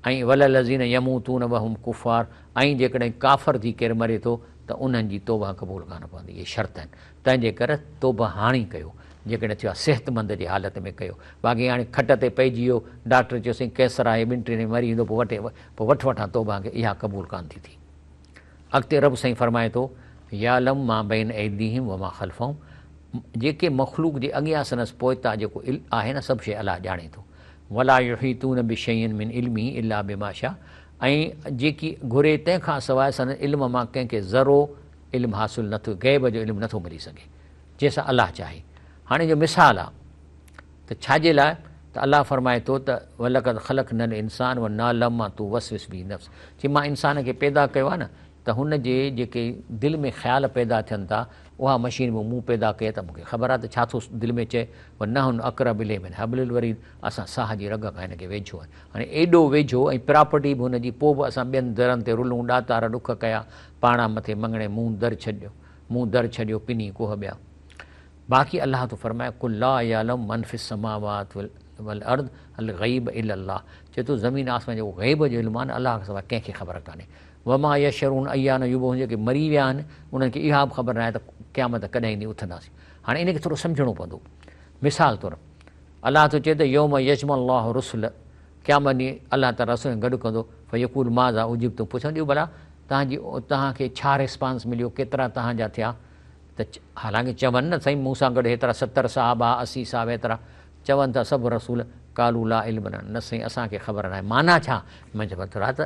۽ وللذين يموتون وهم ڪفار ۽ جيڪڏهن ڪافر ٿي ڪير مري ٿو ته انهن جي توبه قبول ڪانه پوندي اهي شرط آهن تنهن جي ڪري توبه هاڻي ڪيو جيڪڏهن ٿيو آهي صحتمند جي حالت ۾ ڪيو باقي هاڻي کٽ تي پئجي ويو ڊاڪٽر چيو سائين ڪينسر آهي ٻن ٽن ڏينهن مري ويندو پوء وٺي پوء وٺ وٺان توبه کي اها قبول ڪانه ٿي ٿي اڳتي رب سائين فرمائي ٿو يعلم ما بين ايديهم وما خلفهم جيڪي مخلوق جي اڳيان سندس پوئتا جيڪو آهي نه سڀ شيء الله ڄاڻي ٿو ولا يحيطون بشيء من علمه الا بما شاء ۽ جيڪي گهري تنهن کان سواء سندن علم مان ڪنهن کي ذرو علم حاصل نه ٿو غيب جو علم نه ٿو ملي سگهي جنهن سان الله چاهي. هاڻي جو مثال آ. ته ڇا جي لاء ته الله فرمائي ٿو ته ولقد خلقنا الانسان ونعلم ما توسوس به نفسه چي مان انسان کي پيدا ڪيو آهي نه ته هن جي جيڪي دل ۾ خيال پيدا ٿين ٿا اها مشين به مون پيدا ڪئي ته مون کي خبر آهي ته ڇا ٿو دل ۾ چئي ونحن اقرب اليه من حبل الوريد اسان ساهه جي رڳ کان هن کي ويجهو آهي هاڻي ايڏو ويجهو ۽ پراپرٽي به هن جي پوء به اسان ٻين درن تي رلون ڏاتار ڏک ڪيا پاڻان مٿي مڱڻي مون در ڇڏيو مون در ڇڏيو پني ڪوهه ٻيا باقي الله ٿو فرمائي قل لا يعلم من في السماوات والارض الغيب الا الله چئي ٿو زمين آسمان جيڪو غيب جو علم آهي نه الله کان سواء ڪنهن کي خبر ڪانهي وما يشعرون ايان يبعثون جيڪي مري ويا آهن انهن کي اها به خبر ناهي ته قيامت ڪڏهن ايندي اٿنداسين هاڻي ان کي ٿورو سمجهڻو پوندو مثال طور الله ٿو چئي ته يوم يجمع الله الرسل قيامت ڏينهن الله تعالي رسولن کي گڏ ڪندو فيقول ماذا اجبتم پڇندو ڀلا توهان جي توهان کي ڇا ريسپانس مليو ڪيترا توهان جا ٿيا ته حالانڪه چون نه سائين مون سان گڏ هيترا 70 صحابه 80 صحابه هيترا چون ٿا سڀ رسول قالوا لا علم لنا نه سائين اسان کي خبر ناهي معنيٰ ڇا منجهه مطلب آهي ته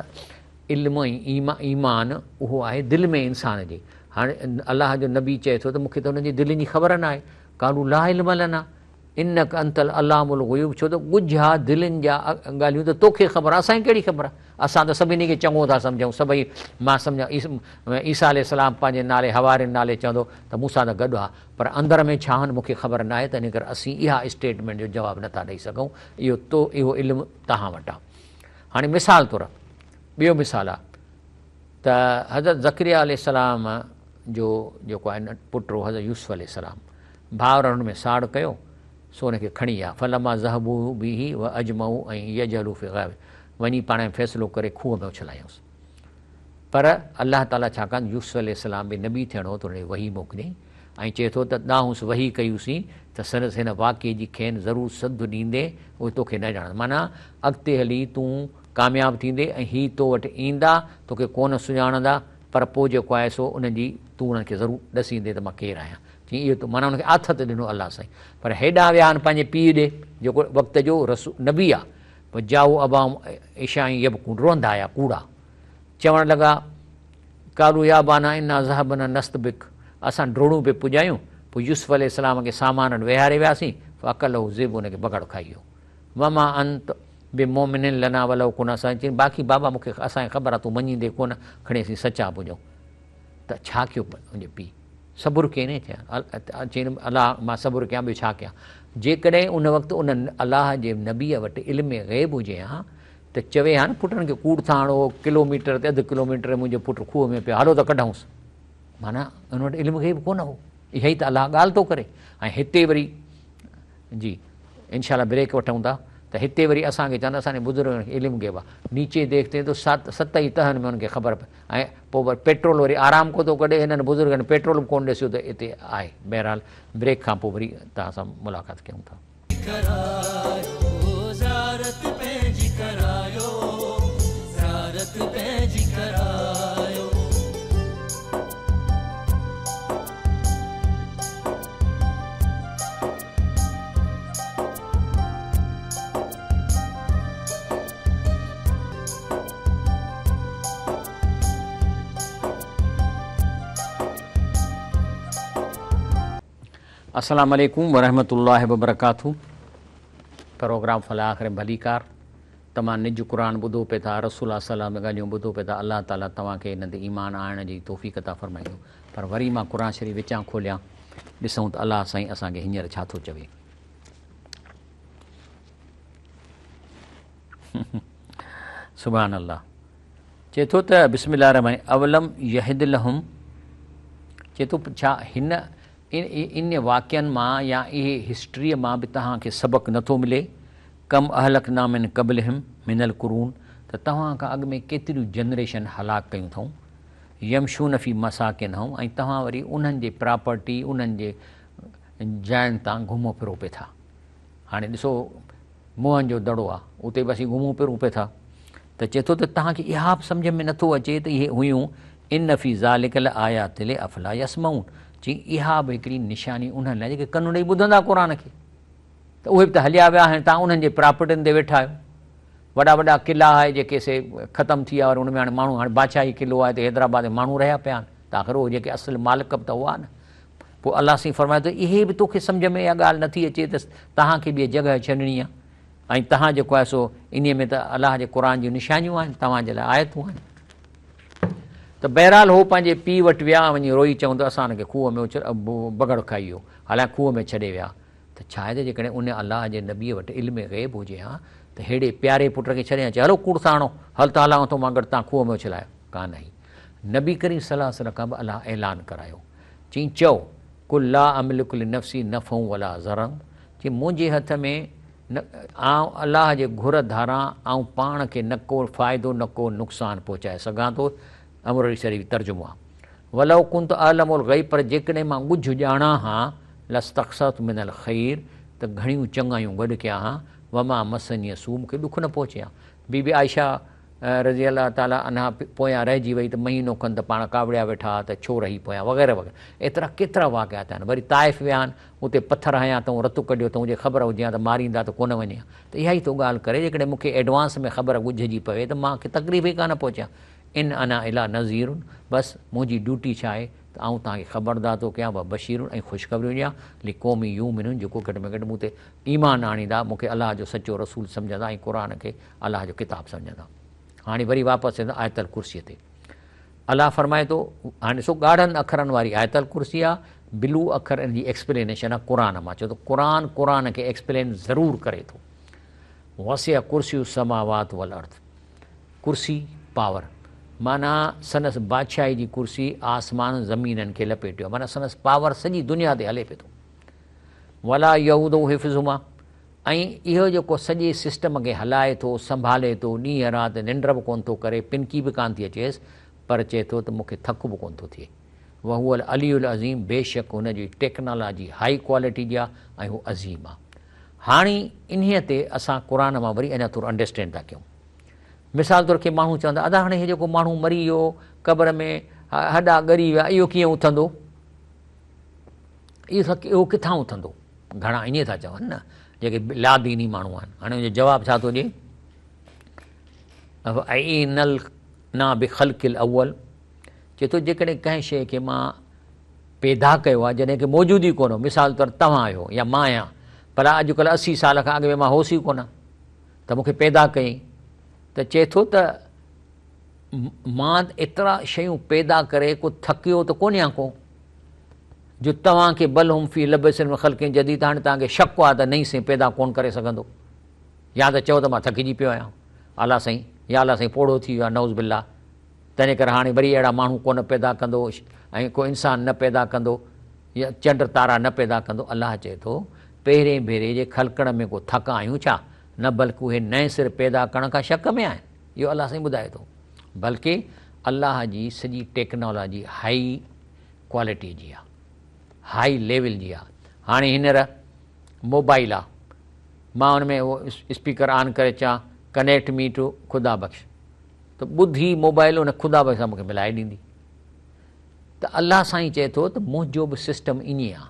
علم ۽ ايمان اهو آهي دل ۾ انسان جي هاڻي الله جو نبي چئي ٿو ته مون کي ته انهن جي دلين جي خبر ناهي قالوا لا علم لنا انڪ انت العلام الغيوب ڇو ته ڳجها دلين جا ڳالهيون ته توکي خبر آهي اسان کي ڪهڙي خبر آهي اسان ته سڀني کي چڱو ٿا سمجهون سڀئي مان سمجهان عيسيٰ عليه السلام پنهنجي نالي حوارين نالي چوندو ته مون سان ته گڏ آ پر اندر ۾ ڇا آهن مون کي خبر ناهي ته ان ڪري اسين اها اسٽيٽمينٽ جو جواب نٿا ڏئي سگهون اهو تو اهو علم توهان وٽ آ هاڻي مثال طور ٻيو مثال آ ته حضرت زڪريا عليه السلام جو جيڪو آهي پٽ هو حضرت يوسف عليه السلام ڀائرن هن ۾ ساڙ ڪيو، سو ان کي کڻي ويا. فلما ذهبوا به واجمعوا ان يجعلوه في غيابت وڃي پاڻ ۾ فيصلو ڪري کوهه ۾ اڇلايائونس. پر الله تعاليٰ ڇاڪاڻ يوسف عليه السلام به نبي ٿيڻو هو ته ان ڏي وحي موڪليائين ۽ چئي ٿو ته ڏانهنس وحي ڪيوسين ته سندس هن واقعي جي کين ضرور سڌ ڏيندين اهي توکي نه ڄاڻن معنيٰ اڳتي هلي تون ڪامياب ٿيندين ۽ هي تو وٽ ايندا توکي ڪونه سڃاڻندا پر پوء جيڪو آهي سو انهن جي تون انهن کي ضرور ڏسيندين ته مان ڪير آهيان. چيائين اهو ته معنيٰ ان کي آٿت ڏنو الله سائين پر هيڏانهن ويا آهن پنهنجي پيء ڏي جيڪو وقت جو رسول نبي آ پوء جاءو اباهم عشاء يبڪون روئندا آيا ڪوڙا چوڻ لڳا قالوا يا ابانا انا ذهبنا نستبق اسان ڊوڙون پئي پڄايون پوء يوسف عليه السلام کي سامان وٽ ويهاري وياسين فاڪله الذئب ان کي بگهڙ کائي ويو وما انت بمؤمن لنا ولو ڪنا صادقين باقي بابا مون کي اسان کي خبر آ تون مڃيندي ڪونه کڻي اسين سچا به هجون ته ڇا ڪيو منهنجي پيء صبر ڪيئي نه ٿيا چين الله مان صبر ڪيان ٻيو ڇا ڪيان جيڪڏهن ان وقت ان الله جي نبيء وٽ علم غيب هجي ها ته چوي ها نه پٽن کي ڪوڙ ٿا هڻو ڪلوميٽر تي اڌ ڪلوميٽر منهنجو پٽ کوهه ۾ پيو هلو ته ڪڍئونس معنيٰ ان وٽ علم غيب ڪونه هو اها ئي ته الله ڳالهه ٿو ڪري ۽ هتي وري جي انشاء الله بريڪ وٺون ٿا ته هتي وري اسان کي چون اسان جي بزرگن کي علم غيب آ نيچي ديکتي تو ست ئي تهن ۾ ان کي خبر ۽ پوء وري پيٽرول وري آرام ڪو ٿو ڪڍي هنن بزرگن پيٽرول به ڪونه ڏسيو ته اتي آهي بهرحال بريڪ کان پوء وري توهان سان ملاقات ڪيون ٿا. ڪرايو زيارت پنهنجي ڪرايو زيارت پنهنجي ڪرايو. السلام عليڪم ورحمة الله وبرڪاته پروگرام فلاح آخر ڀليڪار توهان نج قرآن ٻڌو پئي ٿا رسول الله صلي الله عليه ڳالهيون ٻڌو پئي ٿا الله تعالي توهان کي انهن تي ايمان آڻڻ جي توفيق عطا فرمائيندو پر وري مان قرآن شريف وچان کوليان ڏسون ته الله سائين اسان کي هينئر ڇا ٿو چوي سبحان الله چئي ٿو ته بسم الله الرحمن اولم يهد لهم چئي ٿو ڇا هن ان واقعن مان يا اهي هسٽريء مان به توهان کي سبق نٿو ملي ڪم اهلڪنا من قبلهم من القرون ته توهان کان اڳ ۾ ڪيتريون جنريشن هلاڪ ڪيون اٿئون يمشون في مساڪنهم ۽ توهان وري انهن جي پراپرٽي انهن جي جاين تان گهمو ڦرو پئي ٿا هاڻي ڏسو موهن جو دڙو آ، اتي به اسين گهمون ڦرون پئي ٿا. ته چئي ٿو ته توهان کي اها به سمجهه ۾ نٿو اچي ته اهي هيون، ان في ذلک لآيات افلا يسمعون چي اها به هڪڙي نشاني انهن لاء جيڪي ڪن ڏئي ٻڌندا قرآن کي ته اهي به ته هليا ويا هاڻي توهان انهن جي پراپرٽين تي ويٺا آهيو. وڏا وڏا قلعا آهي جيڪي سي ختم ٿي ويا وري ان ۾ هاڻي ماڻهو هاڻي بادشاهي قلعو آهي ته حيدرآباد ۾ ماڻهو رهيا پيا آهن ته آخر اهي جيڪي اصل مالڪ به ته هئا نه. پوء الله سائين فرمائي ٿو اهي به توکي سمجهه ۾ اها ڳالهه نٿي اچي ته توهان کي به اها جڳهه ڇڏڻي آهي ۽ توهان جيڪو آهي سو انهيء ۾ ته الله جي قرآن جون نشانيون آهن توهان جي لاء آيتون آهن. ته بهرحال هو پنهنجي پيء وٽ ويا ۽ وڃي روئي چون ته اسان هن کي کوهه ۾ اڇل بگهڙ کائي ويو حالانڪه کوهه ۾ ڇڏي ويا ته ڇا آهي ته جيڪڏهن ان الله جي نبيء وٽ علم غيب هجي ها ته ههڙي پياري پٽ کي ڇڏي ها چئي هلو ڪوڙ ٿا هڻو هل ته هلان ٿو مان گڏ تان کوهه ۾ اڇلايو ڪانه هئي نبي ڪريم صلي الله عليه وسلم کان به الله اعلان ڪرايو چئين چئو قل لا املڪ لنفسي نفعا ولا ضرا چي منهنجي هٿ ۾ نه آئون الله جي گهر ڌاران آئون پاڻ کي نه ڪو فائدو نه ڪو نقصان پهچائي سگهان ٿو امروهي شريف ترجمو آ ولو ڪنت اعلم الغيب پر جيڪڏهن مان ڳجهه ڄاڻان ها لاستڪثرت من الخير ته گهڻيون چڱايون گڏ ڪيان ها وما مسني السوء مون کي ڏک نه پهچي ها بي بي عائشه رضي الله تعالٰي عنها پويان رهجي وئي ته مهينو کن ته پاڻ ڪاوڙيا ويٺا ها ته ڇو رهي پويان وغيره وغيره ايترا ڪيترا واقعات آهن وري طائف ويا آهن اتي پٿر هنيا اٿئون رت ڪڍيو اٿئون جي خبر هجي ها ته ماريندا ته ڪونه وڃي ها ته اها ئي ٿو ڳالهه ڪري جيڪڏهن مون کي ايڊوانس ۾ خبر ڳجهه جي پوي ته مان کي تڪليف ئي ڪانه پهچي ها ان انا الا نذير بس منهنجي ڊيوٽي ڇا آهي ته آئون توهان کي خبردار ٿو ڪيان و بشير ۽ خوشخبريون ڏيان لقوم يؤمنون جيڪو گهٽ ۾ گهٽ مون تي ايمان آڻيندا مون کي الله جو سچو رسول سمجهندا ۽ قرآن کي الله جو ڪتاب سمجهندا. هاڻي وري واپس ايندا آيت الڪرسيء تي. الله فرمائي ٿو، هاڻي ڏسو ڳاڙهن اکرن واري آيت الڪرسي آ، بلو اکر ان جي ايڪسپلينيشن آ قرآن مان، ڇو ته قرآن قرآن کي ايڪسپلين ضرور ڪري ٿو. وسع ڪرسي السماوات والارض، ڪرسي پاور، معنيٰ سندس بادشاهي جي ڪرسي آسمان زمينن کي لپيٽيو آ، معنيٰ سندس پاور سڄي دنيا تي هلي پئي ٿو. ولا يئوده حفظهما، ۽ اهو جيڪو سڄي سسٽم کي هلائي ٿو، سنڀالي ٿو، ڏينهن رات ننڊ به ڪونه ٿو ڪري، پنڪي به ڪانه ٿي اچيس، پر چئي ٿو ته مون کي ٿڪ به ڪونه ٿو ٿئي. وهو العلي العظيم بيشڪ هن جي ٽيڪنالاجي هائي ڪوالٽي جي آهي ۽ هو عظيم آهي. هاڻي انهيء تي اسان قرآن مان وري اڃا ٿورو انڊرسٽينڊ ٿا ڪيون. مثال طور ڪي ماڻهو چوندا ادا هاڻي هي جيڪو ماڻهو مري ويو، قبر ۾ هڏا ڳري ويا، اهو ڪيئن اٿندو؟ اهو ڪٿان اٿندو؟ گهڻا ائين ٿا چون نه جيڪي لاديني ماڻهو آهن. هاڻي ان جو جواب ڇا ٿو ڏئي؟ افعينا بخلق الاول چئي ٿو جيڪڏهن ڪنهن شيء کي مان پيدا ڪيو آهي جڏهن ڪي موجود ئي ڪونه هو، مثال طور توهان آهيو يا مان آهيان، پر اڄڪلهه 80 سال کان اڳ ۾ مان هوس ئي ڪونه ته مون کي پيدا ڪيائين، ته چئي ٿو ته مان ايترا شيون پيدا ڪري ڪو ٿڪيو ته ڪونهيان ڪو، جو توهان کي بل هم في لبس من خلق جديد هاڻي توهان کي شڪ آهي ته نئين سين پيدا ڪونه ڪري سگهندو يا ته چئو ته مان ٿڪجي پيو آهيان الله سائين يا الله سائين پوڙهو ٿي ويو آهي نعوذ بالله تنهن ڪري هاڻي وري اهڙا ماڻهو ڪونه پيدا ڪندو ۽ ڪو انسان نه پيدا ڪندو يا چنڊ تارا نه پيدا ڪندو. الله چئي ٿو پهرين ڀيري جي خلقڻ ۾ ڪو ٿڪ آهيون ڇا؟ نه بلڪ اهي نئين سر پيدا ڪرڻ کان شڪ ۾ آهن. اهو الله سائين ٻڌائي ٿو. بلڪه الله جي سڄي ٽيڪنالاجي هائي ڪوالٽي جي آ، هائي ليول جي آ. هاڻي هينئر موبائل آ، مان ان ۾ اهو اسپيڪر آن ڪري چان ڪنيڪٽ مي ٽو خدا بخش ته ٻڌي موبائل ان خدا بخش سان مونکي ملائي ڏيندي. ته الله سائين چئي ٿو ته منهنجو به سسٽم ائين آ.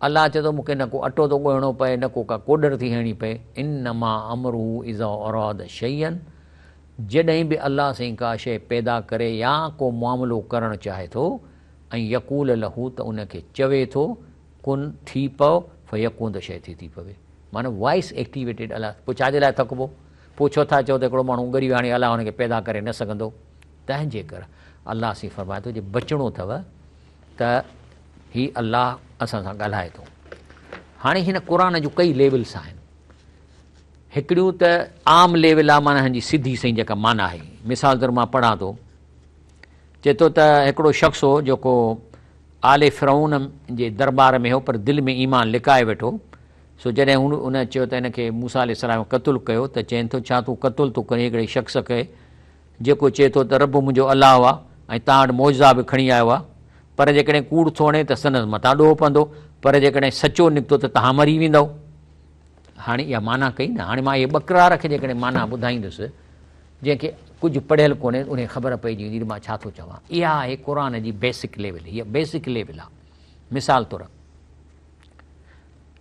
الله چئي ٿو مونکي نه ڪو اٽو ٿو ڳوهڻو پئي نه ڪو ڪا ڪوڏر ٿي هڻڻي پئي. انما امره اذا اراد شيئا جڏهن به الله سائين ڪا شيء پيدا ڪري يا ڪو معاملو ڪرڻ چاهي ٿو ۽ يقول له ته ان کي چوي ٿو ڪن ٿي پئو فيڪون ته شيء ٿي ٿي پوي معنيٰ وائس ايڪٽيويٽيڊ الله پوء ڇا جي لاء ٿڪبو پوء ڇو ٿا چئو ته هڪڙو ماڻهو ڳري ويو هاڻي الله هن کي پيدا ڪري نه سگهندو تنهن جي ڪر الله سائين فرمائي ٿو جي بچڻو اٿو ته هي الله اسان سان ڳالهائي ٿو هاڻي هن قرآن جون ڪئي ليولس آهن هڪڙيون ته عام ليول آ معنيٰ هن جي سڌي سئين جيڪا معنيٰ آهي. مثال طور مان پڙهان ٿو. چئي ٿو ته هڪڙو شخص هو جيڪو آل فرعون جي درٻار ۾ هو پر دل ۾ ايمان لڪائي ويٺو. سو جڏهن هن ان چيو ته هن کي موسيٰ عليه السلام قتل ڪيو ته چين ٿو ڇا تون قتل ٿو ڪرين هڪڙي شخص کي جيڪو چئي ٿو ته رب منهنجو الله آ ۽ توهان وٽ معجزا به کڻي آيو آ پر جيڪڏهن ڪوڙ ٿو هڻي ته سندس مٿان ڏوهه پوندو پر جيڪڏهن سچو نڪتو ته توهان مري ويندؤ. هاڻي اها معنيٰ ڪئي نه، هاڻي مان اهي ٻڪرار کي جيڪڏهن معنيٰ ٻڌائيندس، جنهن کي ڪجهه پڙهيل ڪونهي، ان کي خبر پئجي ويندي ته مان ڇا ٿو چوان. اها آهي قرآن جي بيسڪ ليول، هيء بيسڪ ليول آهي. مثال طور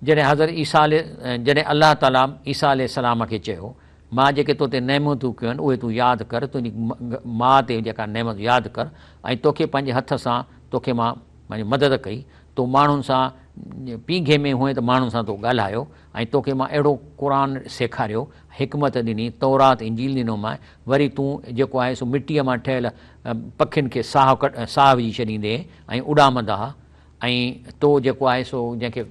جڏهن حضرت عيسيٰ عليه جڏهن الله تعاليٰ عيسيٰ عليه السلام کي چيو، مان جيڪي تو تي نعمتون ڪيون آهن، اهي تون ياد ڪر، تنهنجي ماء تي جيڪا نعمت ياد ڪر ۽ توکي پنهنجي هٿ سان توکي مان مدد ڪئي، تون ماڻهن سان پينگهي ۾ هئين ته ماڻهن سان تو ڳالهايو ۽ توکي مان اهڙو قرآن سيکاريو، حڪمت ڏني، تورات انجيل ڏنومانء، وري تون جيڪو آهي سو مٽيء مان ٺهيل پکين کي ساهه ساهه وجهي ڇڏيندين ۽ اڏامندا ها ۽ تو جيڪو آهي سو جنهن کي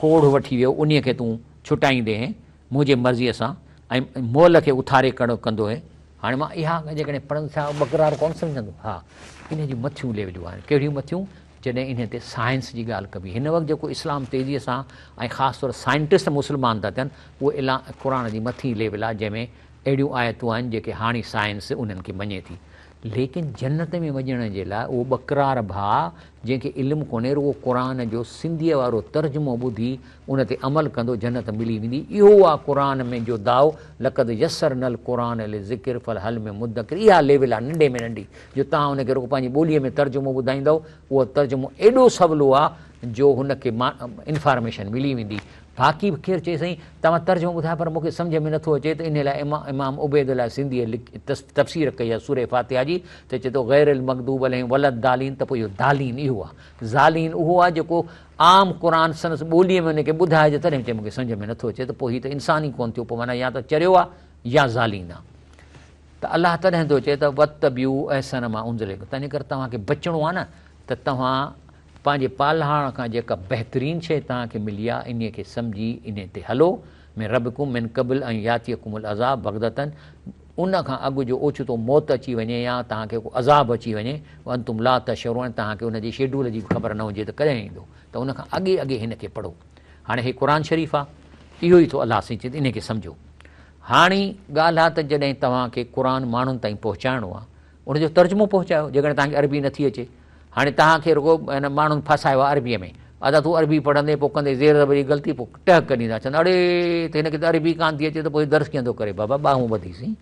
ڪوڙهه وٺي ويو انهيء کي تون ڇٽائيندين منهنجي مرضيء سان ۽ مئل کي اٿاري ڪندو هئين. هاڻي مان اها جيڪڏهن پڙهندس ڇا ٻڪرار ڪونه سمجهندو؟ ها، انهيء جون مٿيون ليوليون آهن. ڪهڙيون مٿيون؟ جڏهن انهيء تي سائنس جي ڳالهه ڪبي. هن وقت جيڪو اسلام تيزيء سان ۽ خاص طور سائنٽسٽ مسلمان ٿا ٿين، اهو قرآن جي مٿين ليول آهي، جنهن ۾ اهڙيون آيتون آهن جيڪي هاڻي سائنس انهن کي مڃي ٿي. ليڪن جنت ۾ وڃڻ جي لاء اهو ٻڪرار ڀاء جنهن کي علم ڪونهي رڳو قرآن جو سنڌيء وارو ترجمو ٻڌي ان تي عمل ڪندو جنت ملي ويندي. اهو آ قرآن ۾ جو دعوو لقد يسرنا القرآن للذڪر فهل من مدڪر اها ليول آ ننڍي ۾ ننڍي جو توهان ان کي رڳو پنهنجي ٻوليء ۾ ترجمو ٻڌائيندؤ اهو ترجمو ايڏو سولو آ جو هن کي انفارميشن ملي ويندي. باقي به ڪير چئي سائين توهان ترجمو ٻڌايو پر مون کي سمجهه ۾ نٿو اچي ته انهي لاء امام عبيدالله سنڌيء تفسير ڪئي آهي سوره فاتحه جي ته چئي ٿو غير المغضوب عليهم ولا الضالين ته پوء اهو ضالين اهو آهي ضالين اهو آهي جيڪو عام قرآن سندس ٻوليء ۾ ان کي ٻڌائجي تڏهن به چئي مون کي سمجهه ۾ نٿو اچي ته پوء هي ته انسان ئي ڪونه ٿيو پوء معنيٰ يا ته چريو آهي يا ضالين آهي ته الله تڏهن ٿو چئي ته واتبعوا احسن ما انزل اليڪم تنهن ڪري توهان کي بچڻو آهي نه ته توهان پنهنجي پالهاڻ کان جيڪا بهترين شيء توهان کي ملي آهي انهيء کي سمجهي انهيء تي هلو، من ربڪم من قبل ان ياتيڪم العذاب بغتة ان کان اڳ جو اوچتو موت اچي وڃي يا توهان کي ڪو عذاب اچي وڃي وانتم لا تشعرون ۽ توهان کي ان جي شيڊول جي به خبر نه هجي ته ڪڏهن ايندو ته ان کان اڳي اڳي هن کي پڙهو. هاڻي هي قرآن شريف آهي اهو ئي ٿو الله سائين چئي ته انهيء کي سمجهو. هاڻي ڳالهه آهي ته جڏهن توهان کي قرآن ماڻهن تائين پهچائڻو آهي ان جو ترجمو پهچايو جيڪڏهن توهان کي عربي نٿي اچي. هاڻي توهان کي رڳو هن ماڻهن ڦاسايو آهي عربيء ۾. ادا تون عربي پڙهندين پوء ڪندين زير زبر جي غلطي پوء ٽهڪ ڏيندا چوندا اڙي ته هن کي ته عربي ڪانه ٿي اچي ته پوء هي درس ڪيئن ٿو ڪري بابا ٻانهون ٻڌيسين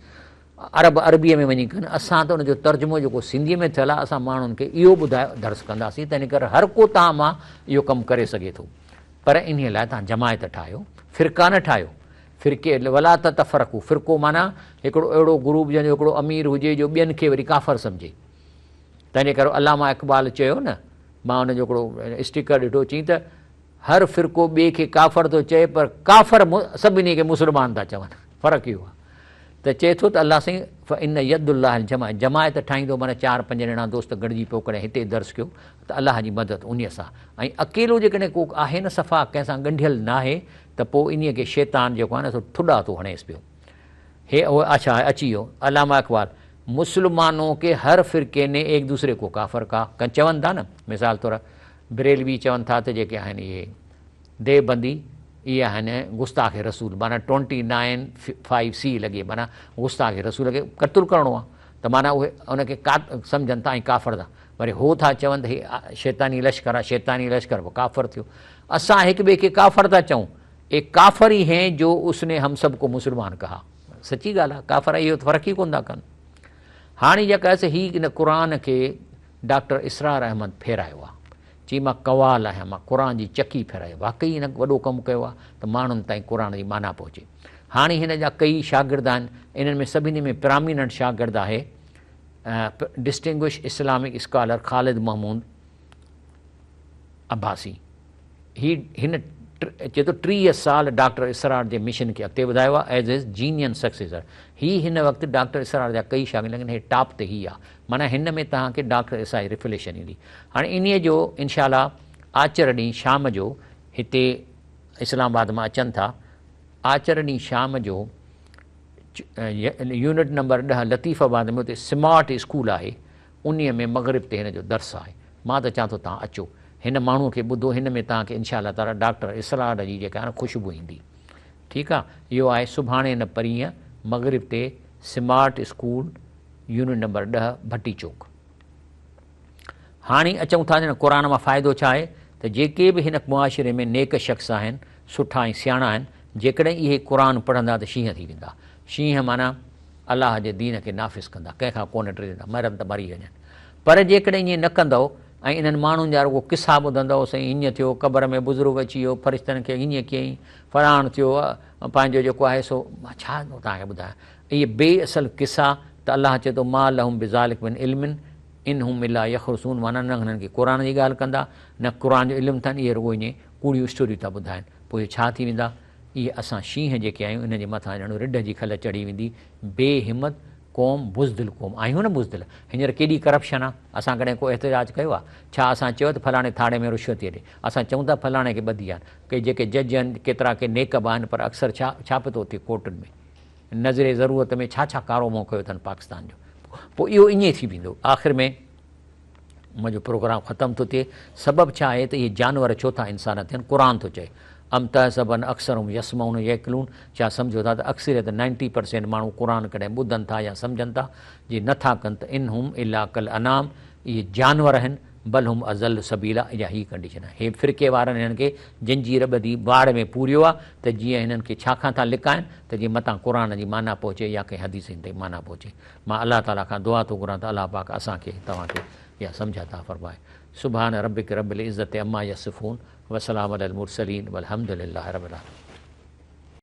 عرب عربيء ۾ وڃي ڪن اسان ته ان جو ترجمو جيڪو سنڌيء ۾ ٿيل آهي اسان ماڻهن کي اهو ٻڌائي درس ڪنداسين تنهن ڪري هر ڪو توهان مان اهو ڪم ڪري سگهي ٿو پر انهيء لاء توهان جماعت ٺاهيو فرقا نه ٺاهيو فرقي ولا تتفرقوا فرقو معنيٰ هڪڙو اهڙو گروپ جنهن جو هڪڙو امير هجي جو ٻين کي وري ڪافر سمجهي تنهنجي ڪري علامه اقبال چيو نه، مان ان جو هڪڙو اسٽيڪر ڏٺو، چيائين ته هر فرقو ٻئي کي ڪافر ٿو چئي پر ڪافر سڀني کي مسلمان ٿا چون، فرق اهو آهي ته چئي ٿو ته الله سائين فان يد الله الجماعت جماعت ٺاهيندو معنيٰ چار پنج ڄڻا دوست گڏجي پيو ڪڏهن هتي درس ڪيو ته الله جي مدد انهيء سان ۽ اڪيلو جيڪڏهن ڪو آهي نه صفا ڪنهن سان ڳنڍيل ناهي ته پوء انهيء کي شيطان جيڪو آهي نه سو ٺڏا ٿو هڻيس پيو. هي اهو اڇا اچي ويو علامه اقبال مسلمانون ڪي هر فرقي ني ايڪ دوسري ڪو ڪافر ڪها ڪن چون ٿا نه مثال طور بريلوي چون ٿا ته جيڪي آهن اهي ديوبندي اهي آهن گستاخ رسول معنيٰ ٽوئنٽي نائن فائيو سي لڳي معنيٰ گستاخ رسول کي قتل ڪرڻو آهي ته معنيٰ اهي ان کي سمجهن ٿا ۽ ڪافر ٿا وري هو ٿا چون ته هي شيطاني لشڪر آهي شيطاني لشڪر به ڪافر ٿيو اسان هڪ ٻئي کي ڪافر ٿا چئون اي ڪافر ئي هين جو اس ني هم سب ڪو مسلمان ڪها. سچي ڳالهه آهي ڪافر اهو ته فرق ئي ڪونه ٿا ڪن. هاڻي جيڪا آهي سو هي ان قرآن کي ڊاڪٽر اسرار احمد ڦيرايو آهي. چي مان قوال آهيان مان قرآن جي چڪي ڦيرائي واقعي هن وڏو ڪم ڪيو آهي ته ماڻهن تائين قرآن جي معنيٰ پهچي. هاڻي هن جا ڪئي شاگرد آهن انهن ۾ سڀني ۾ پراميننٽ شاگرد آهي distinguished Islamic scholar Khalid Mahmood Abbasi. هي هن چئي ٿو 30 سال ڊاڪٽر اسرار جي مشن کي اڳتي وڌايو آهي ايز his جينين سڪسيسر. هي هن وقت ڊاڪٽر اسرار جا ڪئي شاگرد ليڪن هي ٽاپ تي هي آهي معنيٰ هن ۾ توهان کي ڊاڪٽر اسرار جي ريفليشن ايندي. هاڻي انهيء جو انشاء الله آچر ڏينهن شام جو هتي اسلام آباد مان اچن ٿا آچر ڏينهن شام جو يونٽ نمبر 10 لطيف آباد ۾ اتي سمارٽ اسڪول آهي انهيء ۾ مغرب تي هن جو درس آهي. مان ته چوان ٿو توهان اچو. هن ماڻهوء کي ٻڌو، هن ۾ توهان کي انشاء الله تعاليٰ ڊاڪٽر اسرار جي جيڪا آهي نه خوشبو ايندي. ٺيڪ آ. اهو آهي سڀاڻي نه پرينء مغرب تي سمارٽ اسڪول يونٽ نمبر 10 ڀٽي چوڪ. هاڻي اچون ٿا هن قرآن مان فائدو ڇا آهي ته جيڪي به هن معاشري ۾ نيڪ شخص آهن، سٺا ۽ سياڻا آهن، جيڪڏهن اهي قرآن پڙهندا ته شينهن ٿي ويندا. شينهن معنيٰ الله جي دين کي نافذ ڪندا، ڪنهن کان ڪونه ڊڄندا، مرن ته مري وڃن. پر جيڪڏهن ائين نه ڪندؤ ۽ انهن ماڻهن جا رڳو قصا ٻڌندؤ، سائين هيئن ٿيو، قبر ۾ بزرگ اچي ويو، فرشتن کي هيئن ڪيائين، فلاڻ ٿيو، پنهنجو جيڪو آهي سو مان ڇا ٿو توهان کي ٻڌايان، اهي بي اصل قصا ته الله چئي ٿو ما لهم بذلک من علم، ان هم الا يخرصون معنيٰ نه هنن کي قرآن جي ڳالهه ڪندا نه قرآن جو علم اٿن، اهي رڳو ائين ڪوڙيون اسٽوريون ٿا ٻڌائن. پوء اهي ڇا ٿي ويندا؟ اهي اسان شينهن جيڪي آهيون انهن جي مٿان ڄڻ رڍ جي کل چڙهي ويندي. بي همت قوم، بزدل قوم آهيون نه بزدل. هينئر ڪيڏي ڪرپشن آ، اسان ڪڏهن ڪو احتجاج ڪيو آ؟ ڇا اسان چيو ته فلاڻي ٿاڻي ۾ رشوت ٿي هلي؟ اسان چئون ٿا فلاڻي کي ٻڌي آن. ڪي جيڪي جج آهن ڪيترا ڪي نيڪ به آهن پر اڪثر ڇا ڇا پيو ٿو ٿئي ڪورٽن ۾؟ نظر ضرورت ۾ ڇا ڇا ڪارو منهن ڪيو اٿن پاڪستان جو. پوء اهو ائين ٿي ويندو. آخر ۾ منهنجو پروگرام ختم ٿو ٿئي. سبب ڇا آهي ته اهي جانور ڇو ٿا انسان ٿين؟ قرآن ٿو چئي ام تحسب ان اڪثرهم يسمعون يعقلون ڇا سمجهو ٿا ته اڪثريت نائنٽي پرسينٽ ماڻهو قرآن ڪڏهن ٻڌن ٿا يا سمجهن ٿا؟ جي نه ٿا ڪن ته ان هم الا ڪالانعام اهي جانور آهن بل هم اضل سبيلا اها هي ڪنڊيشن آهي. هي فرقي وارن هنن کي جنجير ٻڌي واڙ ۾ پوريو آهي ته جيئن هنن کي ڇا کان ٿا لڪائن ته جيئن متان قرآن جي معنيٰ پهچي يا ڪنهن حديث هن تائين معنيٰ پهچي. مان الله تعالي کان دعا ٿو گهران ته الله پاڪ اسان کي توهان کي اها سمجهه عطا فرمائي. سبحان ربک رب العزت عما يصفون وسلام علي المرسلين والحمد لله رب العالمين.